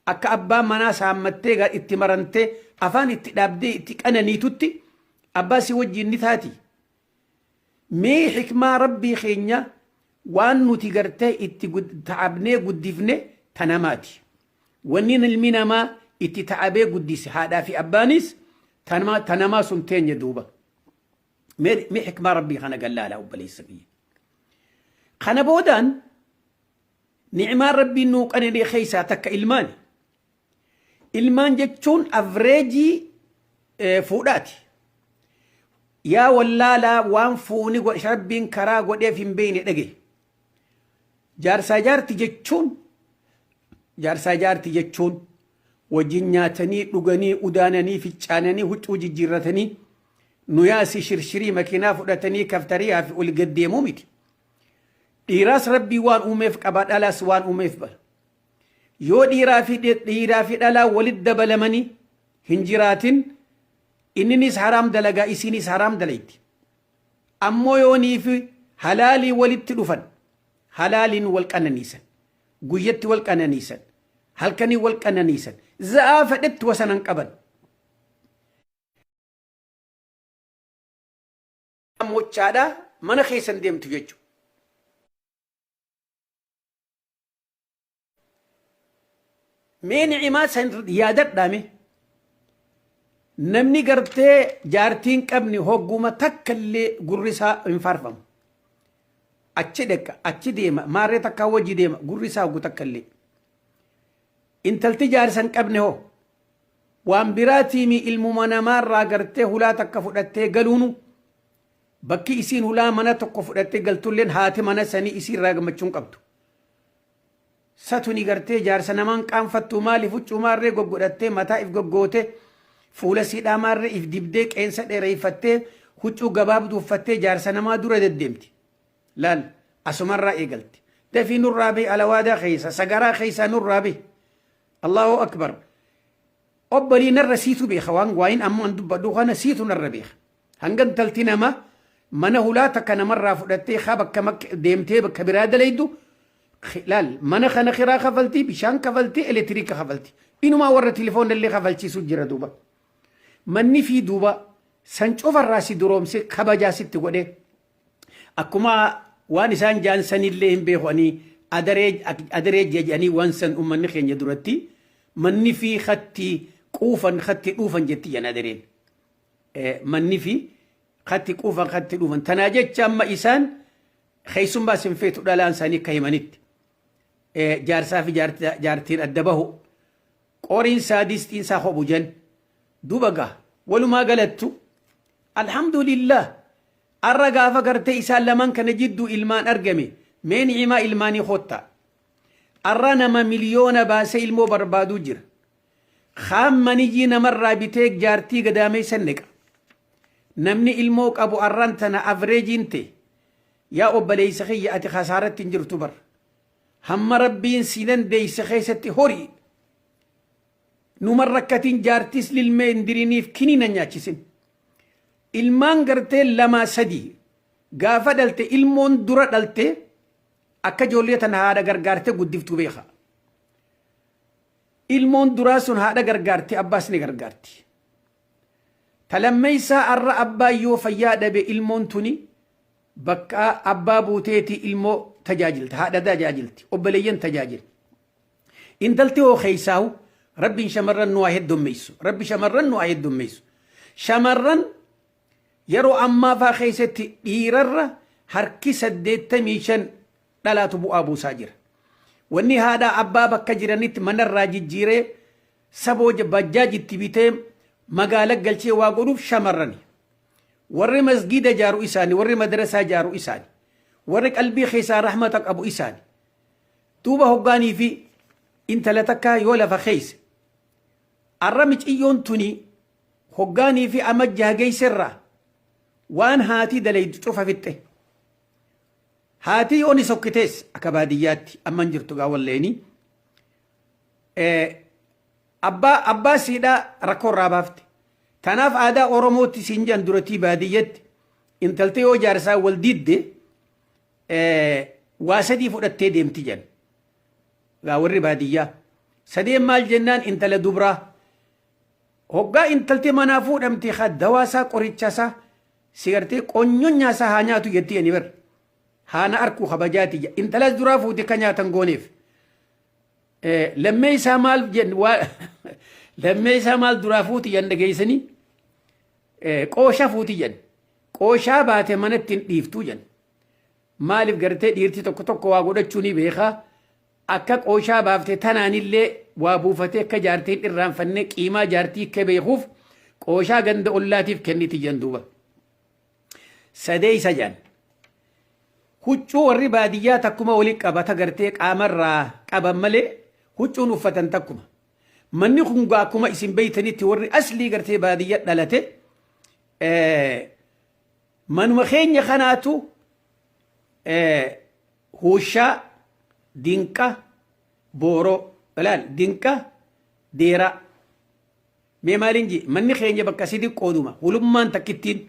Akka abbaa manaa saammattee itti marantee afaan itti dhaabdee itti qananiitutti abbaa si wajjin ni taati. Mee hikmaa rabbii keenya waan nuti gartee itti ta'abnee guddifne ta namaati. Wanni ilmi namaa itti ta'abee guddise haadhaa fi abbaanis ta namaa sun teenya duuba. Mee hikmaa rabbii kana gallaalaa obboleessa kiyya. Kana boodaan ni'imaan rabbiin nuu qananii keessaa takka ilmaani. Ilmaan jechuun avreejii fuudhaati. Yaa wallaalaa waan fuuni rabbiin karaa godheef hin beekne dhage. Jaarsaa jaarti jechuun jaarsaa jaarti jechuun wajjin nyaatanii dhuganii udaananii ficcaananii huccuu jijjiirratanii nuyaasi shirshirii makiinaa fudhatanii kaftariyaa fi ol gaddeemuu miti. Dhiiraas rabbii waan uumeef qaba dhalaas waan uumeef bara. Yoo dhiiraa fi dhiiraa fi dhalaa walitti dabalamanii hin jiraatin inninis haraam dalagaa isiinis haraam dalayti. Ammoo yoonii fi halaalii walitti dhufan halaaliin wal qananiisan guyyatti wal qananiisan halkanii wal qananiisan za'aa fedhetti wasanan qaban. Mochaadhaa mana keessan deemtu jechuudha. Mee ni'imaa san yaadadhaa mee. Namni gartee jaartii hin qabne hogguma takka illee gurri isaa hin faarfamu. Achi dhaqa, achi deema, maarree takkaa wajji deema, gurri isaa hoggu takka illee. Intalti jaarsa hin qabne hoo waan biraatiimi ilmuma namaarraa gartee hulaa takka fudhattee galuunu bakki isiin hulaa mana tokko fudhattee galtulleen haati mana sanii isiirraa gammachuu hin qabdu. Sa tuni gartee jaarsa namaan qaanfattu maaliif huccuu maarree goggodhattee mataa if goggootee fuula siidhaa maarree if dibdee qeensa dheereeffattee huccuu gabaabduu uffattee jaarsa namaa dura deddeemti. Laal asumarraa eegalti. Dafii nurraa bahi alawaadaa keessa sagaraa keessaa nurraa bahi. Allahu akbar. Obbolii narra siitu beeka waan waayin amma an dubbadhu kana siitu narra beeka. Hanga intalti nama mana hulaa takka namarraa fudhattee haa bakka deemtee bakka biraa dalaydu laal mana kana kiraa kafalti bishaan kafalti elektiriika kafalti. Inumaa warra tilifoon illee kafalchiisu jira duuba. Manni fi duuba san cufarraa si duroomse kabajaa sitti godhee akkuma waan isaan jaan sanillee hin beeku ani adaree jedhanii waan san uummanni keenya duratti manni fi khatti quufan khatti dhuufan jetti jan adareen. Manni fi khatti quufan khatti dhuufan. Tanaa jecha amma isaan keessummaa sin feetu dhalaan isaanii akka himanitti. Jaarsaa fi jaartiin adda bahu. Qoriin isaa distiin isaa hophu jan. Duuba gaa walumaa galattu alhamdulillah arra gaafa gartee isaan lamaan kana jidduu ilmaan argame mee ni'imaa ilmaanii koottaa. Arra nama miliyoona baasee ilmoo barbaaduu jira. Kaan maniyyii namarraa bitee jaartii gadaameessa neqa. Namni ilmoo qabu arran tana avreejiin ta'e yaa obboleessa kiyya ati kasaaratti hin jirtu bar. Hamma rabbiin si dandeesse keessatti horii. Numan rakkatin jaartis lilmee hin diriniif kiniina nyaachisin. Ilmaan gartee lamaa sadii gaafa dhalte ilmoon dura dhalte akka ijoollee tana haadha gargaartee guddiftu beeka. Ilmoon duraa sun haadha gargaarti, abbaas ni gargaarti. Ta lammeeysaa arra abbaan yoo fayyaa dhabe ilmoon tuni bakka abbaa buuteeti ilmoo tajaajilta, haadha tajaajilti, obboleeyyan tajaajil. Intalti hoo keeysaahu Rabbiin shamarran nu haa heddommeessu. Rabbi shamarran nu haa heddommeessu. Shamarran yeroo ammaa faa keessatti dhiirarra harki 85 dhalaatu bu'aa buusaa jira. Wanni haadhaa abbaa bakka jiranitti manarraa jijjiiree saboo bajjaaj itti bitee magaala galchee waa godhuuf shamarrani. Warri masgiida jaaru isaani, warri madrasaa jaaru isaani, warri qalbii keessaa rahmata qabu isaani. Duuba hoggaanii fi intala takkaa yoo lafa keessa arra miciyyoon tuni hoggaanii fi ama jaha geesserraa waan haatii dalaydu cufa fixxe. Haatii yoo ni sokkitees akka baadiyyaatti amma hin jirtu gaa walleeni. Abbaa siidhaa rakkoo irraa baafte. Tanaaf aadaa Oromootti siin jedhan duratii baadiyyatti intalti yoo jaarsaa wal didde waa sadii fudhattee deemti jedhan. Gaa warri baadiyyaa. Sadeen maal jennaan intala dubraa. Hoggaa intalti manaa fuudhamte haa dawaasaa qorichasaa si gartee qonyonyaasaa haa nyaatu jetti ani bar. Haana arkuu kabajaati jedha. Intalas duraa fuute ka nyaatan gooneef. Lammee isaa maal jenn waa lammee isaa maal duraa fuuti jedhan dhageessanii qoosha fuuti jedhan. Qooshaa baate manatti hin dhiiftuu jedhan. Maaliif gartee dhiirti tokko tokko waa godhachuu ni beekaa. Akka qooshaa baafte tanaanillee waa buufatee akka jaartiin irraanfanne qiimaa jaartii akka beekuuf qooshaa ganda ollaatiif kenniti jedhan duuba. Sadeessa jedhan. Huccuu warri baadiyyaa takkuma wali qabata gartee qaamarraa qaban malee huccuun uffatan takkuma. Manni kun gaa akkuma isin beeytanitti warri aslii gartee baadiyya dhalate manuma keenya kanaatu huushaa, dinqa, booroo, ilaal dinqa, deeraa. Mee maaliin jee manni keenya bakka sidi qooduma hulummaan takkittiin.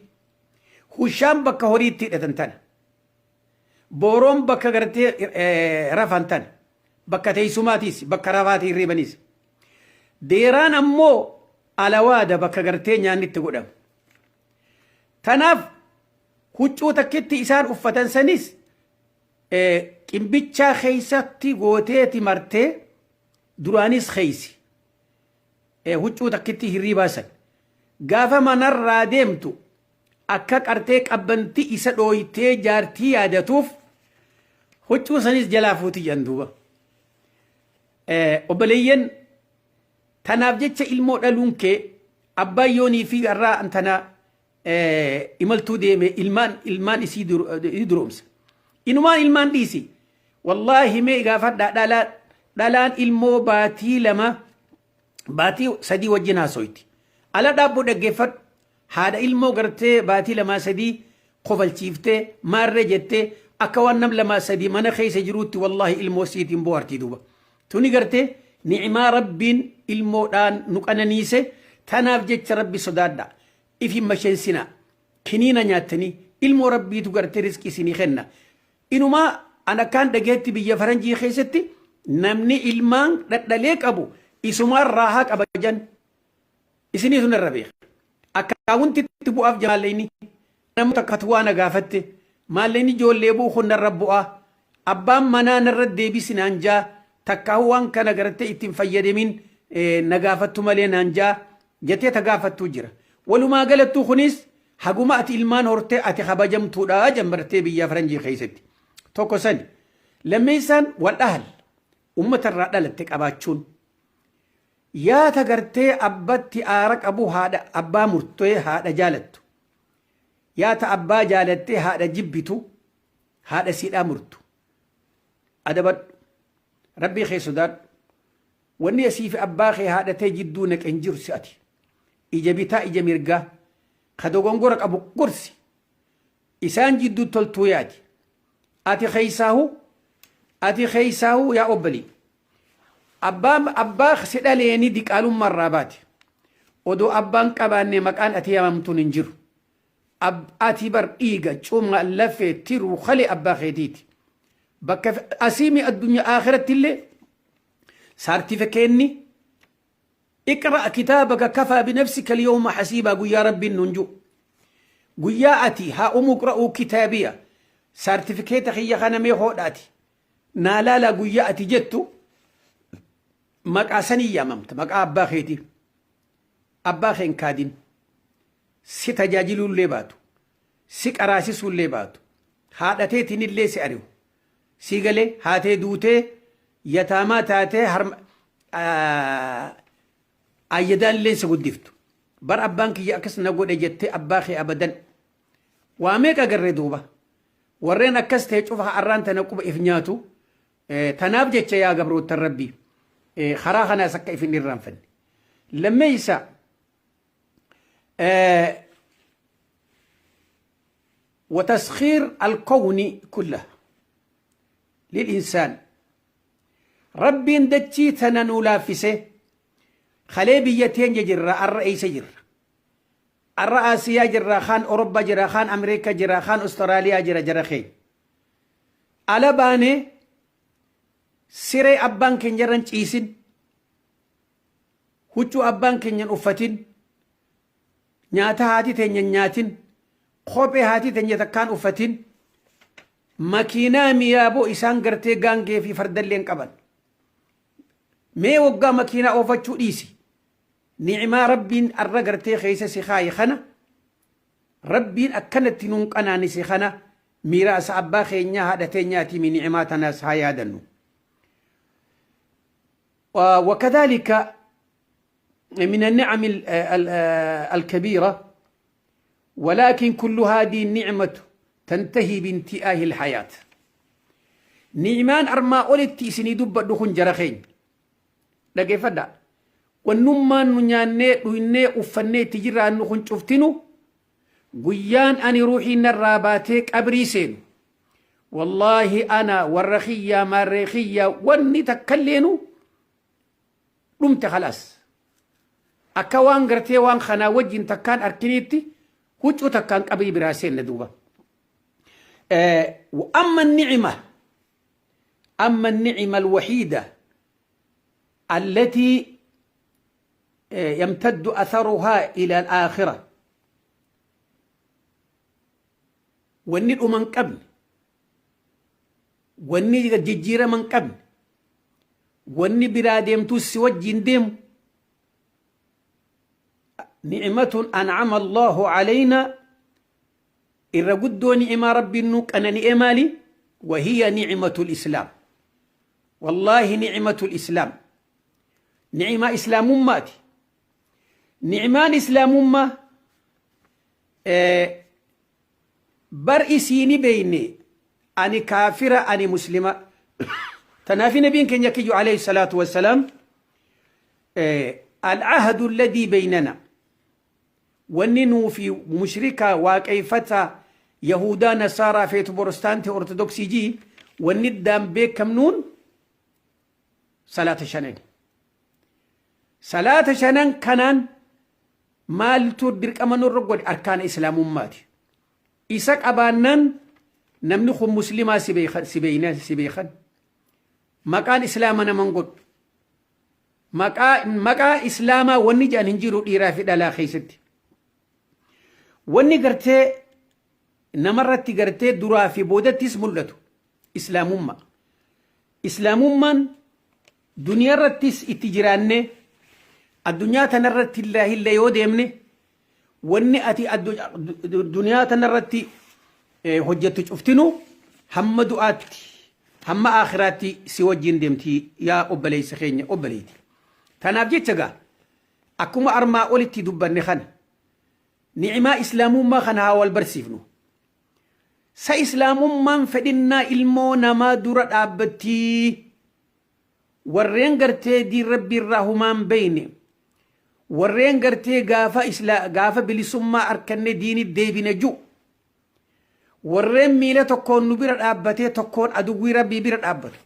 Hushaan bakka horii itti hidhatan tana. Booroon bakka gartee rafan tana. Bakka teessumaatiis bakka rafaatii hirribaniis. Deeraan ammoo alawaada bakka gartee nyaanni itti godhamu. Tanaaf huccuu takkitti isaan uffatan sanis qimbichaa keessatti gooteeti martee duraanis keeysi. Huccuu takkitti hirriibaa san. Gaafa manarraa deemtu akka qartee qabbanti isa dhooytee jaartii yaadatuuf huccuu sanis jalaa fuuti jedhan duuba. Obboleeyyan tanaaf jecha ilmoo dhaluun kee abbaan yoonii fi har'aa antana imaltuu deeme ilmaan isii duroomsa. Inumaan ilmaan dhiisi. Wallaahi mee gaafadhaa dhalaan ilmoo baatii 2 baatii 3 wajjin haasoyti. Ala dhaabboo dhaggeeffadhu. Haadha ilmoo gartee baatii 2 3 kofalchiiftee maarree jettee akka waan nam 2 3 mana keessa jiruutti wallaahi ilmoo siitiin bohaartii duuba. Tuni gartee ni'imaa Rabbiin ilmoodhaan nu qananiise tanaaf jecha Rabbi sodaadha. If hin masheensinaa. Kiniina nyaattanii ilmoo Rabbiitu gartee rizqii isinii kenna. Inumaa an akkaan dhageetti biyya faranjii keessatti namni ilmaan dhadhalee qabu isumaan raahaa qaba jan. Isiniitu narra beeka. Akkaawuntitti bu'aaf jaallayni nama takkatu waa na gaafatte maallayni ijoollee bu'u kun narra bu'aa. Abbaan manaa narra deebisi naan jaa takkaahu waan kana gartee ittiin fayyadamin na gaafattu malee naan jaa jettee ta gaafattuu jira. Walumaa galattuu kunis haguma ati ilmaan hortee ati kabajamtuudha jambartee biyya faranjii keessatti. Tokko sani. Lammeessaan wal dhahal ummata irraa dhalatte qabaachuun. Yaata gartee abbatti aara qabu haadha abbaa murtee haadha jaalattu. Yaata abbaa jaalattee haadha jibbitu haadha siidhaa murtu. Adabadhu. Rabbii kee sodaadhu. Wanni asii fi abbaa kee haadha tee jidduu naqe hin jiru si ati. Ija bitaa ija mirgaa. Ka dogongora qabu gorsi. Isaan jidduu toltuu yaadi. Ati keessaahu ati keessaahu yaa obbolii. Abbaa si dhaleeni diqaalummaa irraa baate. Odoo abbaan qabaanne maqaan ati yaamamtuun hin jiru. Ati bar dhiiga cuma lafee tiruu kalee abbaa keetiiti. Bakka asiimi addunyaa akhiratti illee saartifikeenni Iqra' kitaabaka kafaa binafsika alyawma hasiibaa guyyaa Rabbiin nuun ju'u. Guyyaa ati haa umu iqra'uu kitaabiya saartifikeeta kiyya kana mee hoodhaati naa laalaa guyyaa ati jettu maqaa sanii yaamamta, maqaa abbaa keetii. Abbaa kee hin kaadin. Si tajaajiluullee baatu, si qaraasisuullee baatu, haadha teetinillee si ari'u. Sii galee haatee duutee yataamaa taatee harma ayyadaan si guddiftu. Bar abbaan kiyya akkas na godhe jettee abbaa kee abadan. Waa meeqa agarre duuba. Warreen akkas ta'e cufa arraan tana quba if nyaatu. Tanaaf jecha yaa gabroottan Rabbii karaa kanaas akka if hin irraanfanne. Lammeessa, وتسخير الكون كله للإنسان. Rabbiin dachii tana nuu laaffise. Kalee biyya teenya jirra, arra eessa jirra? Arra Aasiyaa jirra, kaan Orobbaa jira, kaan Ameerikaa jira, kaan Austraaliyaa jira. Jara keenya ala baanee siree abbaan keenya irra hin ciisin, huccuu abbaan keenya hin uffatin, nyaata haati teenya hin nyaatin, kophee haati teenya takkaan uffatin, makiinaa miyaaboo isaan gartee gaangee fi fardallee hin qaban. Mee waggaa makiinaa oofachuu dhiisi, ni'imaa Rabbiin arra gartee keessa si kaaye kana, Rabbiin akkanatti nuun qanaanise kana, miiraasa abbaa keenyaa haadha teenyaatii mi ni'imaa tanaas haa yaadannu. وكذلك من النعم الكبيرة، ولكن كل هذه النعمة تنتهي بانتهاء الحياة. Ni'imaan armaa olitti isinii dubbadhu kun, jara keenya, dhageeffadha, wannummaan nu nyaannee, dhuynee, uffannee itti jiraannu kun cuftinu, guyyaan ani ruuxii narraa baatee qabrii seenu, wallaahi ana warra kiyyaa maarree kiyyaa wanni takkalleenu dhumte, khalaas. Akka waan gartee waan kanaa wajjin takkaan arkiniitti huccuu takkaan qabrii biraa seenna duuba. أما النعمة الوحيدة التي يمتد أثرها إلى الآخرة، wanni dhuma hin qabne, wanni jijjiirama hin qabne, wanni biraa deemtus si wajjin deemu, نعمة أنعم الله علينا، irra guddoo ni'imaa Rabbiin nu qanani'e maali? وهي نعمة الإسلام. والله نعمة الإسلام، ni'imaa islaamummaati. Ni'imaan islaamummaa bar isiini beeyne ani kaafira ani muslima. Tanaafi nabiin keenya kiyyu عليه الصلاة والسلام: العهد الذي بيننا، wanni nuu fi mushrika, waaqeeffataa, yahudaa, nasaaraa, feetu protestaantii, ortodoksii jii, wanni iddaan beekamnuun salaata shanan. Salaata shanan kanaan maaltu dirqama nurra godhe? Arkaana islaamummaati. Isa qabaannaan namni kun muslimaa si beekan, si beekan. Maqaan islaama naman godhu, maqaa islaamaa wanni jedhan hin jiru. Dhiiraa fi dhalaa keessatti wanni gartee namarratti gartee duraa fi boodattis mul'atu islaamummaa. Islaamummaan duniyaarrattis itti jiraanne, addunyaa tanarratti illee yoo deemne, wanni ati duniyaa tanarratti hojjettu cuftinu hamma du'aatti, hamma aakhiraatti si wajjin deemti, yaa obboleessa keenya, obboleetti. Tanaaf jecha gaa akkuma armaa olitti dubbanne kana, ni'imaa islaamummaa kana haa wal barsiifnu. Sa islaamummaan fedhinnaa ilmoo namaa dura dhaabbattii? Warreen gartee diin Rabbi irraa humaan beeyne, warreen gartee gaafa gaafa bilisummaa arkanne diini deebine ju, warreen miila tokkoon nu bira dhaabbatee tokkoon aduwwii Rabbii bira dhaabbatu,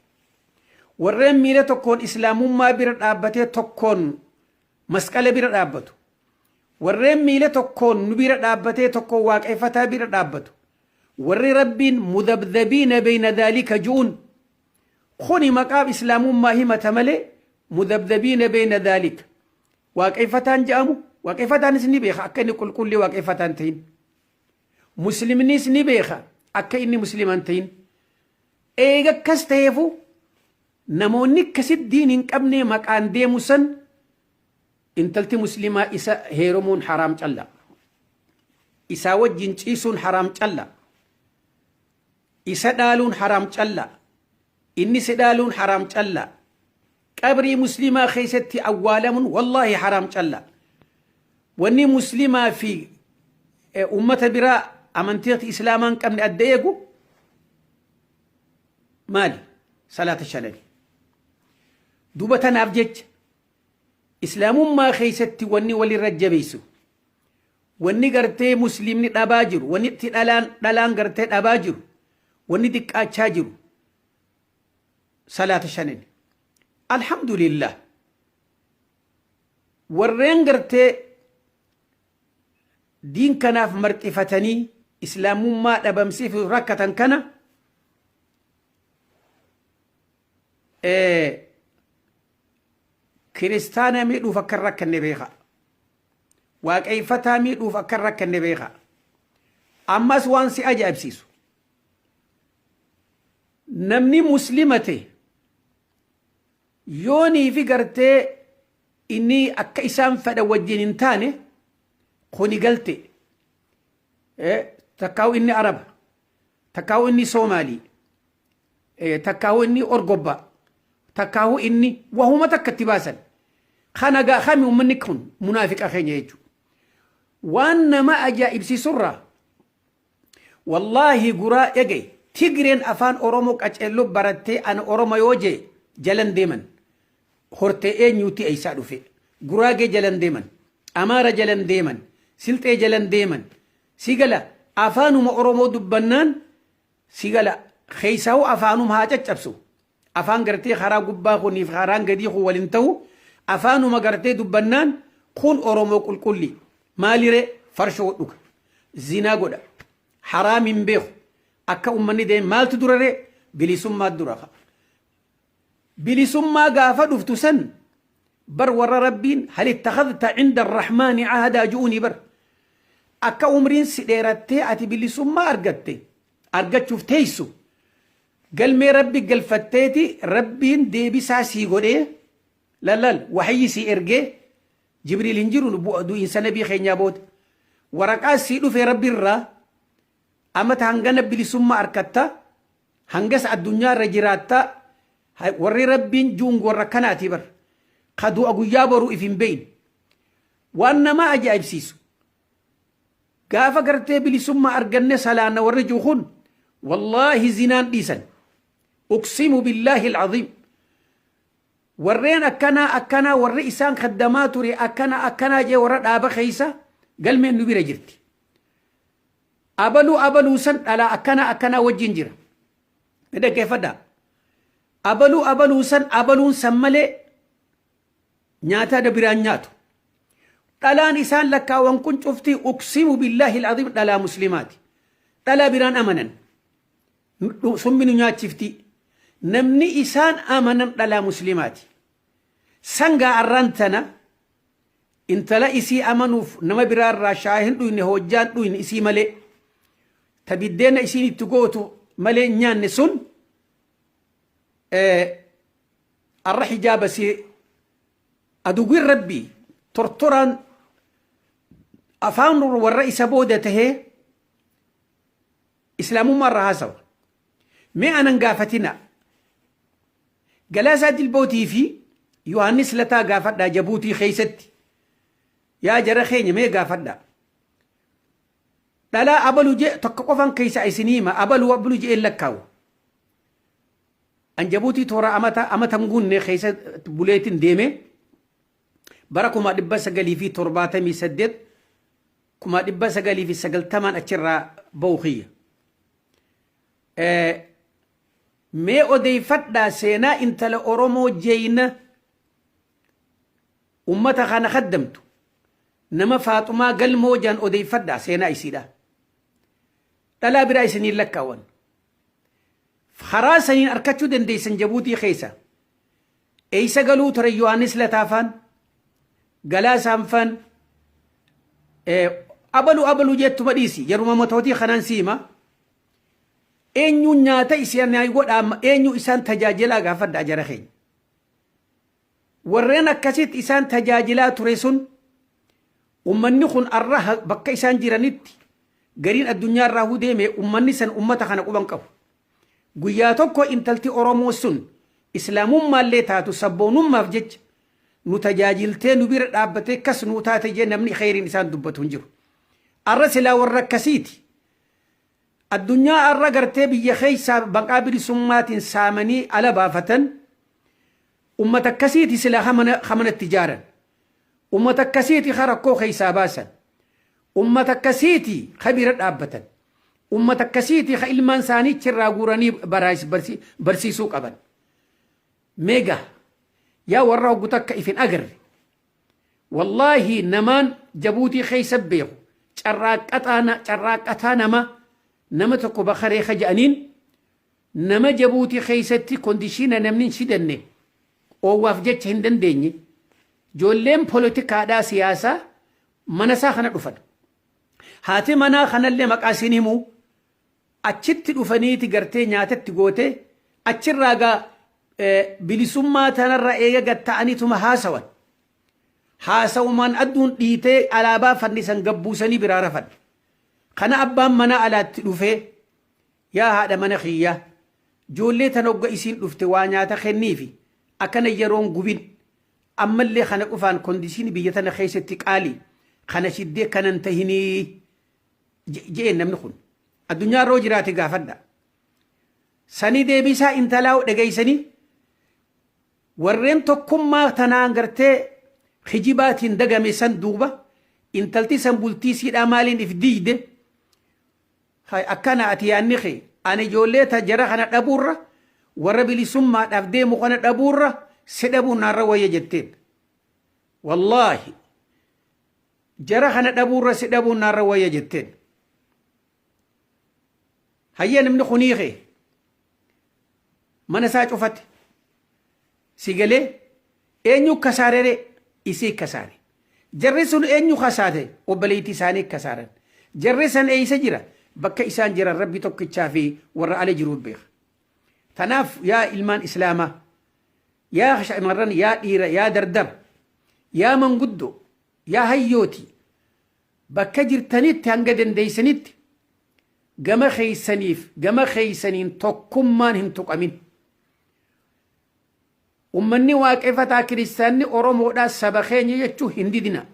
warreen miila tokkoon islaamummaa bira dhaabbatee tokkoon masqala bira dhaabbatu, warreen miila tokkoon nu bira dhaabbatee tokkoon waaqeffataa bira dhaabbatu, warri Rabbiin مذبذبين بين ذلك ju'un kuni maqaa islaamummaa himata malee مذبذبين بين ذلك. Waaqeffataan je'amu waaqeffataanis ni beeka akka inni qulqullii waaqeffataan ta'in. Muslimnis ni beeka akka inni muslima hin ta'in. Eega akkas ta'eefu namoonni akkasitti diin hin qabne maqaan deemu san intalti muslimaa isa heerumuun haraam calla. Isaa wajjin ciisuun haraam calla. Isa dhaaluun haraam calla. Inni si dhaaluun haraam calla. Qabrii muslimaa keessatti awwaalamuun wallaahi haraam calla. Wanni muslimaa fi ummata biraa amantii islaamaa hin qabne adda eegu maali? Salaata shanani. Duuba tanaaf jecha islaamummaa keessatti wanni walirra jabeessu, wanni gartee muslimni dhabaa jiru, wanni itti dhalaan gartee dhabaa jiru, wanni xiqqaachaa jiru salaata shanani. Alhamdulillah, warreen gartee diin kanaaf marxifatanii islaamummaa dhabamsiif rakkatan kana kiristaana miidhuuf akka hin rakkanne beeka. Waaqeffataa miidhuuf akka hin rakkanne beeka. Ammas waan si ajaa'ibsiisu, namni muslima ta'e yoonii fi gartee inni akka isaan fedhan wajjin hin taane, kuni galte, takkaa'u inni Araba, takkaa'u inni Soomaalii, takkaa'u inni Orgobba, takkaa'u inni wahuma takka itti baasan. Kana gaa kami uummanni kun munaafiqa keenya jechuudha. Waan nama ajaa'ibsiisurraa, wallaahi guraa dhagaye, Tigreen afaan Oromoo qaceelloo barattee ana Oromo yoo jee jalan deeman. Hortee eenyuuti, eessaa dhufe? Guraagee jalan deeman, Amaara jalan deeman, Silxee jalan deeman. Si gala, afaanuma Oromoo dubbannaan si gala keessaa'u afaanuma haa caccabsu. Afaan gartee karaa gubbaa kuniif karaan gadii kun waliin ta'u, afaanuma gartee dubbannaan kun Oromoo qulqulli. Maaliree? Farshoo dhuga. Zinaa godha. Haraam hin beeku. Akka uummanni deeme maaltu duraree? Bilisummaa dura. Bilisummaa gaafa dhuftu san bar warra Rabbiin hal ittakhadhta cinda arrahmaani ahadaa ju'uuni bar. Akka umriin si dheerattee ati bilisummaa argatte argachuuf teessu galmee Rabbi galfatteeti, Rabbiin deebisaa sii godhee lallal waxayyi sii ergee. Jibriil hin jiru du'iinsa nabii keenyaa booda. Waraqaa sii dhufe Rabbi irraa amata hangana bilisummaa arkatta, hangas addunyaa irra jiraatta. Warri Rabbiin juun warra kanaati bar ka du'a guyyaa boruu if hin beeyne. Waan nama ajaa'ibsiisu, gaafa gartee bilisummaa arganne salaanna warri jiru kun wallaahi zinaan dhiisan. Uqsimu billaahi alcaziim, warreen akkanaa akkanaa, warri isaan kaddamaa ture akkana akkanaa jee warra dhaaba keessa galmeen nu bira jirti. Abaluu abaluu san dhalaa akkanaa akkanaa wajjin jira. Ni dhaggeeffadhaa. Abaluu abaluu san abaluun san malee nyaata ada biraan nyaatu. Dhalaan isaan lakkaawan kun cuftii, uqsimu billaahi alcaziim, dhalaa muslimaati. Dhalaa biraan amanan. Summi nu nyaachifti. Namni isaan amanan dhalaa muslimaati. Sangaa arraan tana intala isii amanuuf nama biraarraa shaahin dhuyne, hojjaan dhuyne isii malee, ta biddeena isiin itti gootu malee hin nyaanne sun arra hijaaba si aduwwiin Rabbii tortoraan afaan warra isa booda tahee islaamummaa irraa haasawa. Mee anan gaafatina. Galaasaa Dilbootii fi Yohaannis Lataa gaafadhaa Jabuutii keessatti. Yaa jara keenya, mee gaafadhaa. Dhalaa abalu jee tokko qofan keessa isinii hima, abalu abalu jee lakkaawu. An Jabuutii toora amata amatan guunne keessa buleetiin deeme, bara 1978, 1990n achirraa ba'u kiyya. Mee odeeffadhaa seenaa intala Oromoo jeeyna ummata kana kaddamtu nama Faaxumaa Galmoo jaan, odeeffadhaa seenaa isiidha. Dhalaa biraa isiniin lakkaawwan. Karaa saniin arkachuu dandeessan Jabuutii keessa. Eessa galuu ture Yohaannis Lataafaan? Galaasaan faan abalu abalu jettuma dhiisi, yeruma matootii kanaan siima. Eenyuun nyaata isaan godhaa, eenyu isaan tajaajilaa gaafadhaa jara keenya. Warreen akkasitti isaan tajaajilaa ture sun, ummanni kun arra bakka isaan jiranitti gariin addunyaa irraa deeme, ummanni san ummata kana quban qabu. Guyyaa tokko intalti Oromoo sun islaamummaallee taatu sabboonummaaf jecha nu tajaajiltee, nu bira dhaabbatee kas nu taate jee namni kheyriin isaan dubbatu hin jiru. Arra silaa warra akkasiiti. Addunyaa arra gartee biyya keessaa maqaa bilisummaatiin saamanii ala baafatan, ummata akkasiiti silaa hamanatti ijaaran. Ummata akkasiiti ha rakkoo keessaa baasan. Ummata akkasiiti ha bira dhaabbatan. Ummata akkasiiti ha ilmaan isaanii achirraa guuranii barsiisuu qaban. Meegaa yaa warra hoggu takka ifin agarre. Wallaahi namaan Jabuutii keessa beeku, carraaqqataa nama tokko bakaree ka jedhaniin, nama Jabuutii keessatti condition namni hin shidanne oowwaaf jecha hin dandeenye, ijoolleen poolitikaadhaa siyaasaa mana isaa kana dhufan. Haati manaa kanallee maqaa isiin himuu achitti dhufaniiti gartee nyaatatti gootee achirraa gaa bilisummaa tanarra eega gatta'aniituma haasawan. Haasawumaan adduun dhiitee alaabaa fannisan gabbuusanii biraa rafan. Kana abbaan manaa alaatti dhufee, "Yaa haadha mana kiyyaa, ijoollee tan hogga isiin dhufte waa nyaata kenniifi, akkana yeroon gubin, ammallee kana qofaan condition biyya tana keessatti qaalii kana shiddee kanan tahinii," je'een. Namni kun addunyaa irra jiraate gaafadha. Sanii deebisaa intalaa dhageessanii, warreen tokkummaa tanaan gartee kijibaatiin dagame san duuba intalti san bultii siidhaa maaliin if diigde? Akkana ati yaanni kee, ani ijoollee ta jara kana dhabuurra, warra bilisummaadhaaf deemu kana dhabuurra, si dhabuun naarra wayya jetteen. Wallaahi jara kana dhabuurra si dhabuun naarra wayya jetteen. Hayyee, namni kunii kee mana isaa cufate si galee, eenyu kasaarere? Isii kasaare. Jarri sun eenyu kasaate? Obboleettii isaanii kasaaran. Jarri san eeysa jira? Bakka isaan jiran Rabbi tokkichaa fi warra ala jiru beeka. Tanaaf yaa ilmaan islaamaa, yaa shamarran, yaa dhiira, yaa dardara, yaa manguddoo, yaa hayyooti, bakka jirtanitti hanga dandeeysanitti gama keeysaniif gama keeysaniin tokkummaan hin tuqamin. Ummanni waaqeffataa kiristaanni Oromoodhaa saba keenya jechuu hin didina.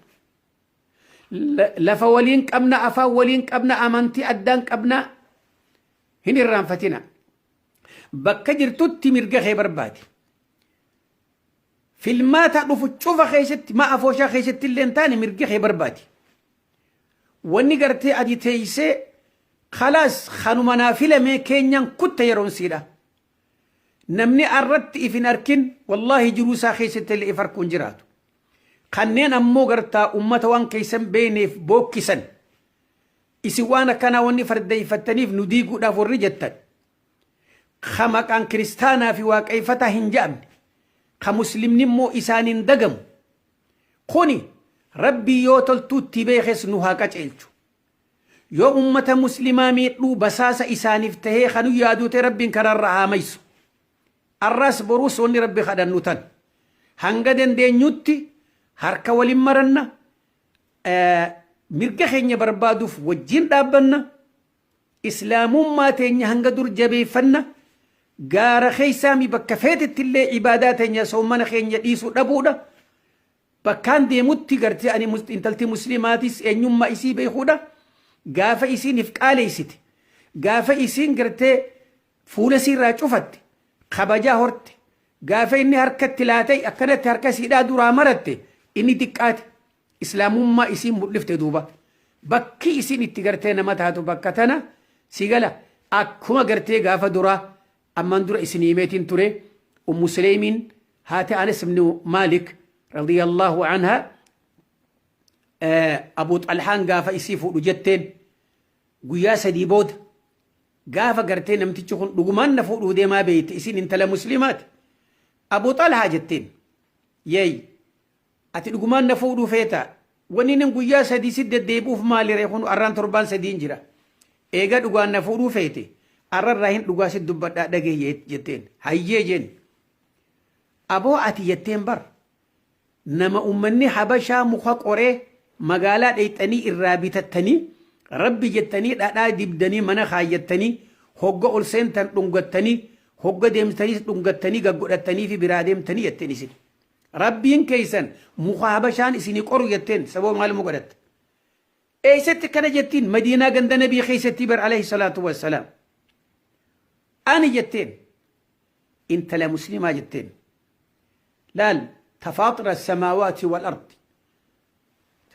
Lafa waliin qabna, afaan waliin qabna, amantii addaan qabna hin irraanfatina. Bakka jirtutti mirga kee barbaadi. Filmaata dhufu cufa keessatti, ma afooshaa keessatti illee hin taane, mirga kee barbaadi. Wanni gartee ati teessee khalaas kanuma naa filamee keenyaan kutta yeroon siidha. Namni arratti if hin arkin, wallaahi jiruu isaa keessatti illee if arkuun jiraatu. Kanneen ammoo gartaa ummata waan keessan beekneef bookkisan. Isin waan akkanaa wanni fardeeffattaniif nu diiguudhaaf warri jettan. Ka maqaan kiristaanaa fi waaqeffataa hin je'amne. Ka muslimni immoo isaaniin dagamu. Kuni Rabbii yoo toltuutti beekes nu haa qaceelchu. Yoo ummata muslimaa miidhuu basaasa isaaniif tahee kanu yaadute, Rabbiin karaarra haa maysu. Arraas boruus wanni Rabbi kadhannu tan. Hanga dandeenyutti harka waliin maranna, mirga keenya barbaaduuf wajjin dhaabbanna, islaamummaa teenya hanga dur jabeeffanna, gaara keessaami bakka feetetti illee ibaadaa teenya soomana keenya dhiisuu dhabuudha. Bakkaan deemutti gartee ani intalti muslimaatis eenyummaa isii beekuudha. Gaafa isiin if qaaleessite, gaafa isiin gartee fuula isiirraa cufatte, kabajaa horte, gaafa inni harkatti laatee akkanatti harka isiidhaa duraa maratte, inni xiqqaate islaamummaa isiin mul'ifte. Duuba bakki isiin itti gartee nama taatu bakka tana si gala. Akkuma gartee gaafa duraa ammaan dura isin himeetiin ture, Ummu Suleymiin haati Anas ibn Maalik radiyallahu anha, Abu Xalhaan gaafa isii fuudhu jetteen, guyyaa 3 booda gaafa gartee namtichi kun dhugumaan na fuudhuu deemaa beeyte, isiin intala muslimaati. "Abu Xalhaa," jetteen, "yeey." Ati dhugumaan na fuudhuu feetaa? Wanni inni guyyaa sadii si deddeebi'uuf maali ree kun arraan torbaan sadiin jira. Eega dhugaan na fuudhuu feete arrarraa hin dhugaa si dubbadhaa dhagee jetteen. Hayyee jeen. Aboo ati jetteen bar nama ummanni Habashaa muka qoree magaalaa dheyxanii irraa bitattanii rabbi jettanii dhadhaa dibdanii mana kaayyattanii hogga ol seentan dhungattanii hogga deemtaniis dhungattanii gaggodhattanii fi biraa deemtanii jetteen isin. Rabbiin keessan muka Habashaan isinii qoru jetteen sababa maaluma godhatte. Eessatti kana jettiin Madiinaa ganda Nabii keessatti bar alayhi salaatu wassalaam. Ani jetteen intala muslimaa jetteen. Laal tafaaxira samaawaati wal ardi.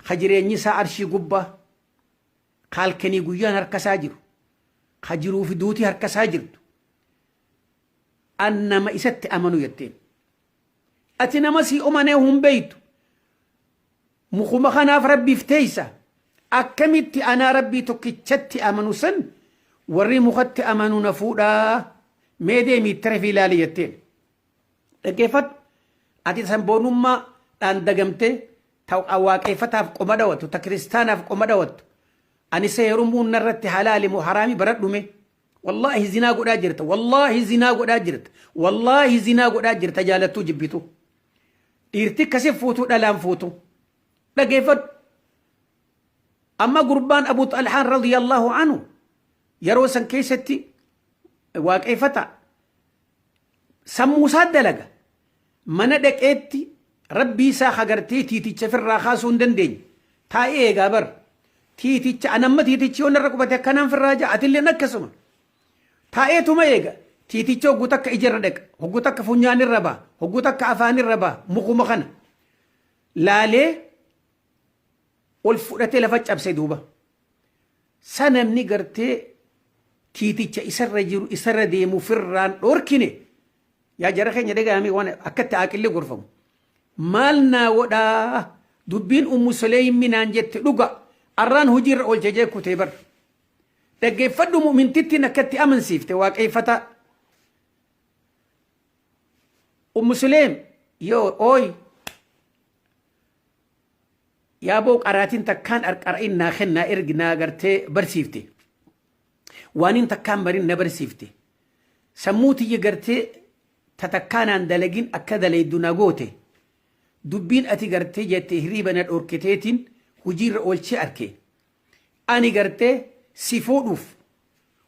Ka jireenyi isaa arshii gubbaa ka halkanii guyyaan harka isaa jiru ka jiruu fi duutii harka isaa jirtu. An nama isatti amanu jetteen. Ati nama sii omanee hun beeytu. Mukuma kanaaf rabbiif teeysa. Akkamitti anaa rabbii tokkichatti amanu san warri mukatti amanu na fuudhaa mee deemii itti rafii ilaali jetteen. Dhaggeeffadhu. Ati sanboonummaa dhaan dagamtee ta waaqeeffataaf qoma dhawattu ta kiristaanaaf qoma dhawattu. Ani isa heerumuun narratti halaali moo haraami baradhu mee. Wallaahi zinaa godhaa jirta. Wallaahi zinaa godhaa jirta. Wallaahi zinaa godhaa jirta jaalattuu jibbitu. Dhiirti akkasi fuutuu dhalaan fuutu. Dhageeffadhu. Amma gurbaan Abu Xalhaan radiyallahu anhu yeroo san keessatti waaqeeffata. Sammuu isaa dalaga. Mana dhaqeetti rabbii isaa hagartee tiiticha firraa kaasuu hin dandeenye. Taa'ee eegaa bar. Tiiticha anamma tiitichi yoo narra qubate akkanaan firraa ja'a atilleen akkasuma. Taa'eetuma eega. Tiiticha hogguu takka ijarra dhaqa. Hogguu takka funyaan irra ba'a. Hogguu takka afaan irra ba'a. Mukuma kana. Laalee ol fudhatee lafa cabse duuba. Sa namni gartee tiiticha isarra jiru isarra deemu firraan dhorkine. Yaa jara keenya dhaga'amee waan akkatti aaqillee gorfamu. Maal naa godhaa dubbiin Ummu Suleeymi naan jette dhuga arraan hojiirra oolche jee kutee bar. Dhaggeeffadhu mu'mintittiin akkatti amansiifte waaqeeffataa. Ummu Suleym yoo ooy yaaboo qaraatiin takkaan arqara'in naa kennaa ergi naa gartee barsiifte. Waanin takkaan barin na barsiifte. Sammuu tiyya gartee ta takkaa naan dalagin akka dalaydu na goote. Dubbiin ati gartee jette hiriiba na dhorkiteetiin hojiirra oolchee arke. Ani gartee si fuudhuuf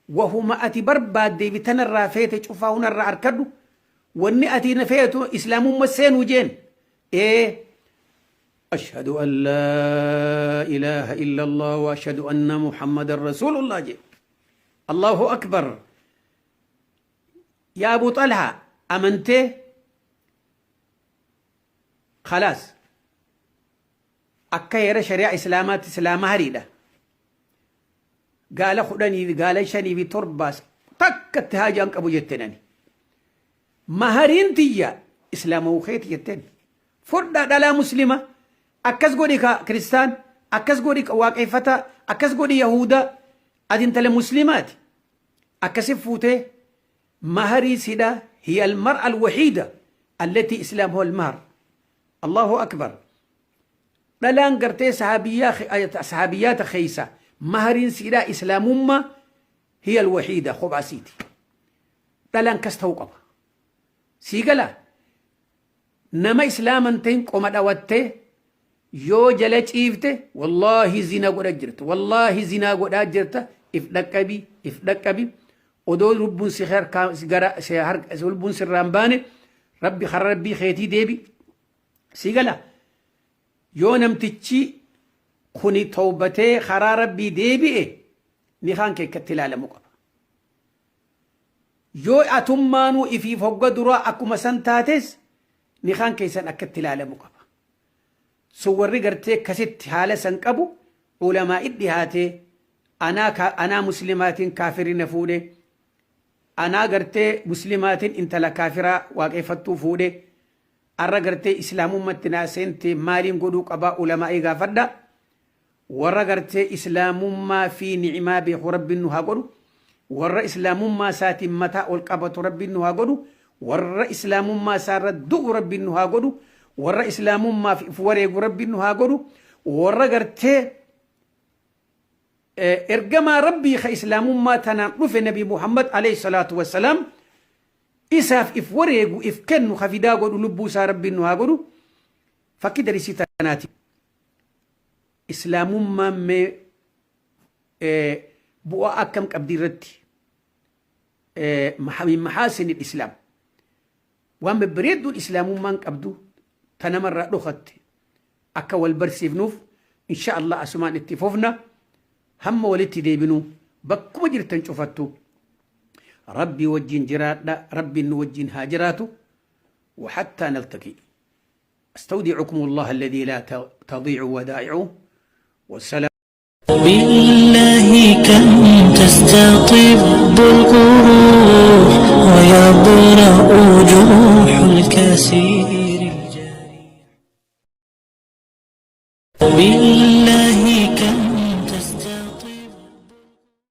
wahuma ati barbaaddee fi tanarraa feete cufaa hunarraa arkadhu wanni ati na feetu islaamumma seenuu jeen. Ee ashhadu an laa ilaaha illallah wa ashhadu anna muhammadan rasuulullah jee. Allahu akbar. Yaa Abu Xalhaa amantee khalaas akka heera shari'aa islaamaatti islaama hariidha. Gaala 10 fi gaala 5 fi 7 takkatti haajaan qabu jetteen ani. Mahariin tiyya islaamawuu keeti jetteen. Fudhaa dhalaa muslima akkas godhi ka kiristaan akkas godhi ka waaqeffataa akkas godhi yahudaa ati intala muslimaati. Akkasi fuutee maharii sidha hiya almar'a alwahiida allatii islaam huwa almahar. Allahu akbar. Dhalaan gartee sahaabiyyaata keessa mahariin siidhaa islaamummaa hiya alwahiida kophaa siiti. Dhalaan kas ta'uu qaba. Sii galaa nama islaaman ta'in qoma dhawattee yoo jala ciifte wallaahi zina godha jirta wallaahi zinaa godhaa jirta if dhaqqabi if dhaqqabi odoo lubbuun si harkaa si gara si harka lubbuun sirraa hin baane rabbi karaa rabbii keetii deebi si gala yoo namtichi kuni tawbatee karaa rabbii deebi'e nikaan kee akkatti ilaalamu qaba. Yoo atummaanuu ifiif hogga duraa akkuma san taates nikaan keessan akkatti ilaalamu qaba. Sun warri gartee akkasitti haala san qabu ulamaa'i dhihaatee anaa anaa muslimaatiin kaafirri na fuudhe anaa gartee muslimaatiin intala kaafiraa waaqeffattuu fuudhe arra gartee islaamummatti naa seente maaliin godhuu qabaa ulamaa'ii gaafadha. Warra gartee islaamummaa fi ni'imaa beeku rabbiin nu haa godhu. Warra islaamummaa isaatiin mataa ol qabatu rabbiin nu haa godhu. Warra islaamummaa isaarra du'u rabbiin nu haa godhu. Warra islaamummaaf if wareegu Rabbiin nu haa godhu. Warra gartee ergamaa Rabbii ka islaamummaa tanaan dhufe, Nabi Muhammad alayhi salaatu wassalaam, isaaf if wareegu, if kennu, ka fidaa godhu lubbuu isaa Rabbiin nu haa godhu. Fakki darisii tanaati. Islaamummaan mee bu'aa akkam qabdi irratti, min mahaasinil islaam, waan babbareedduun islaamummaan qabdu ta namarraa dhokatte akka wal barsiifnuuf, insha Allah asumaan itti fufna. Hamma walitti deebinu bakkuma jirtan cufattu Rabbii wajjin jiraadha. Rabbiin nu wajjin haa jiraatu. وحتى نلتقي استودعكم الله الذي لا تضيع ودائعه، والسلام. بالله كم تستطب القروح ويبرأ جروح الكثير الجارح. بالله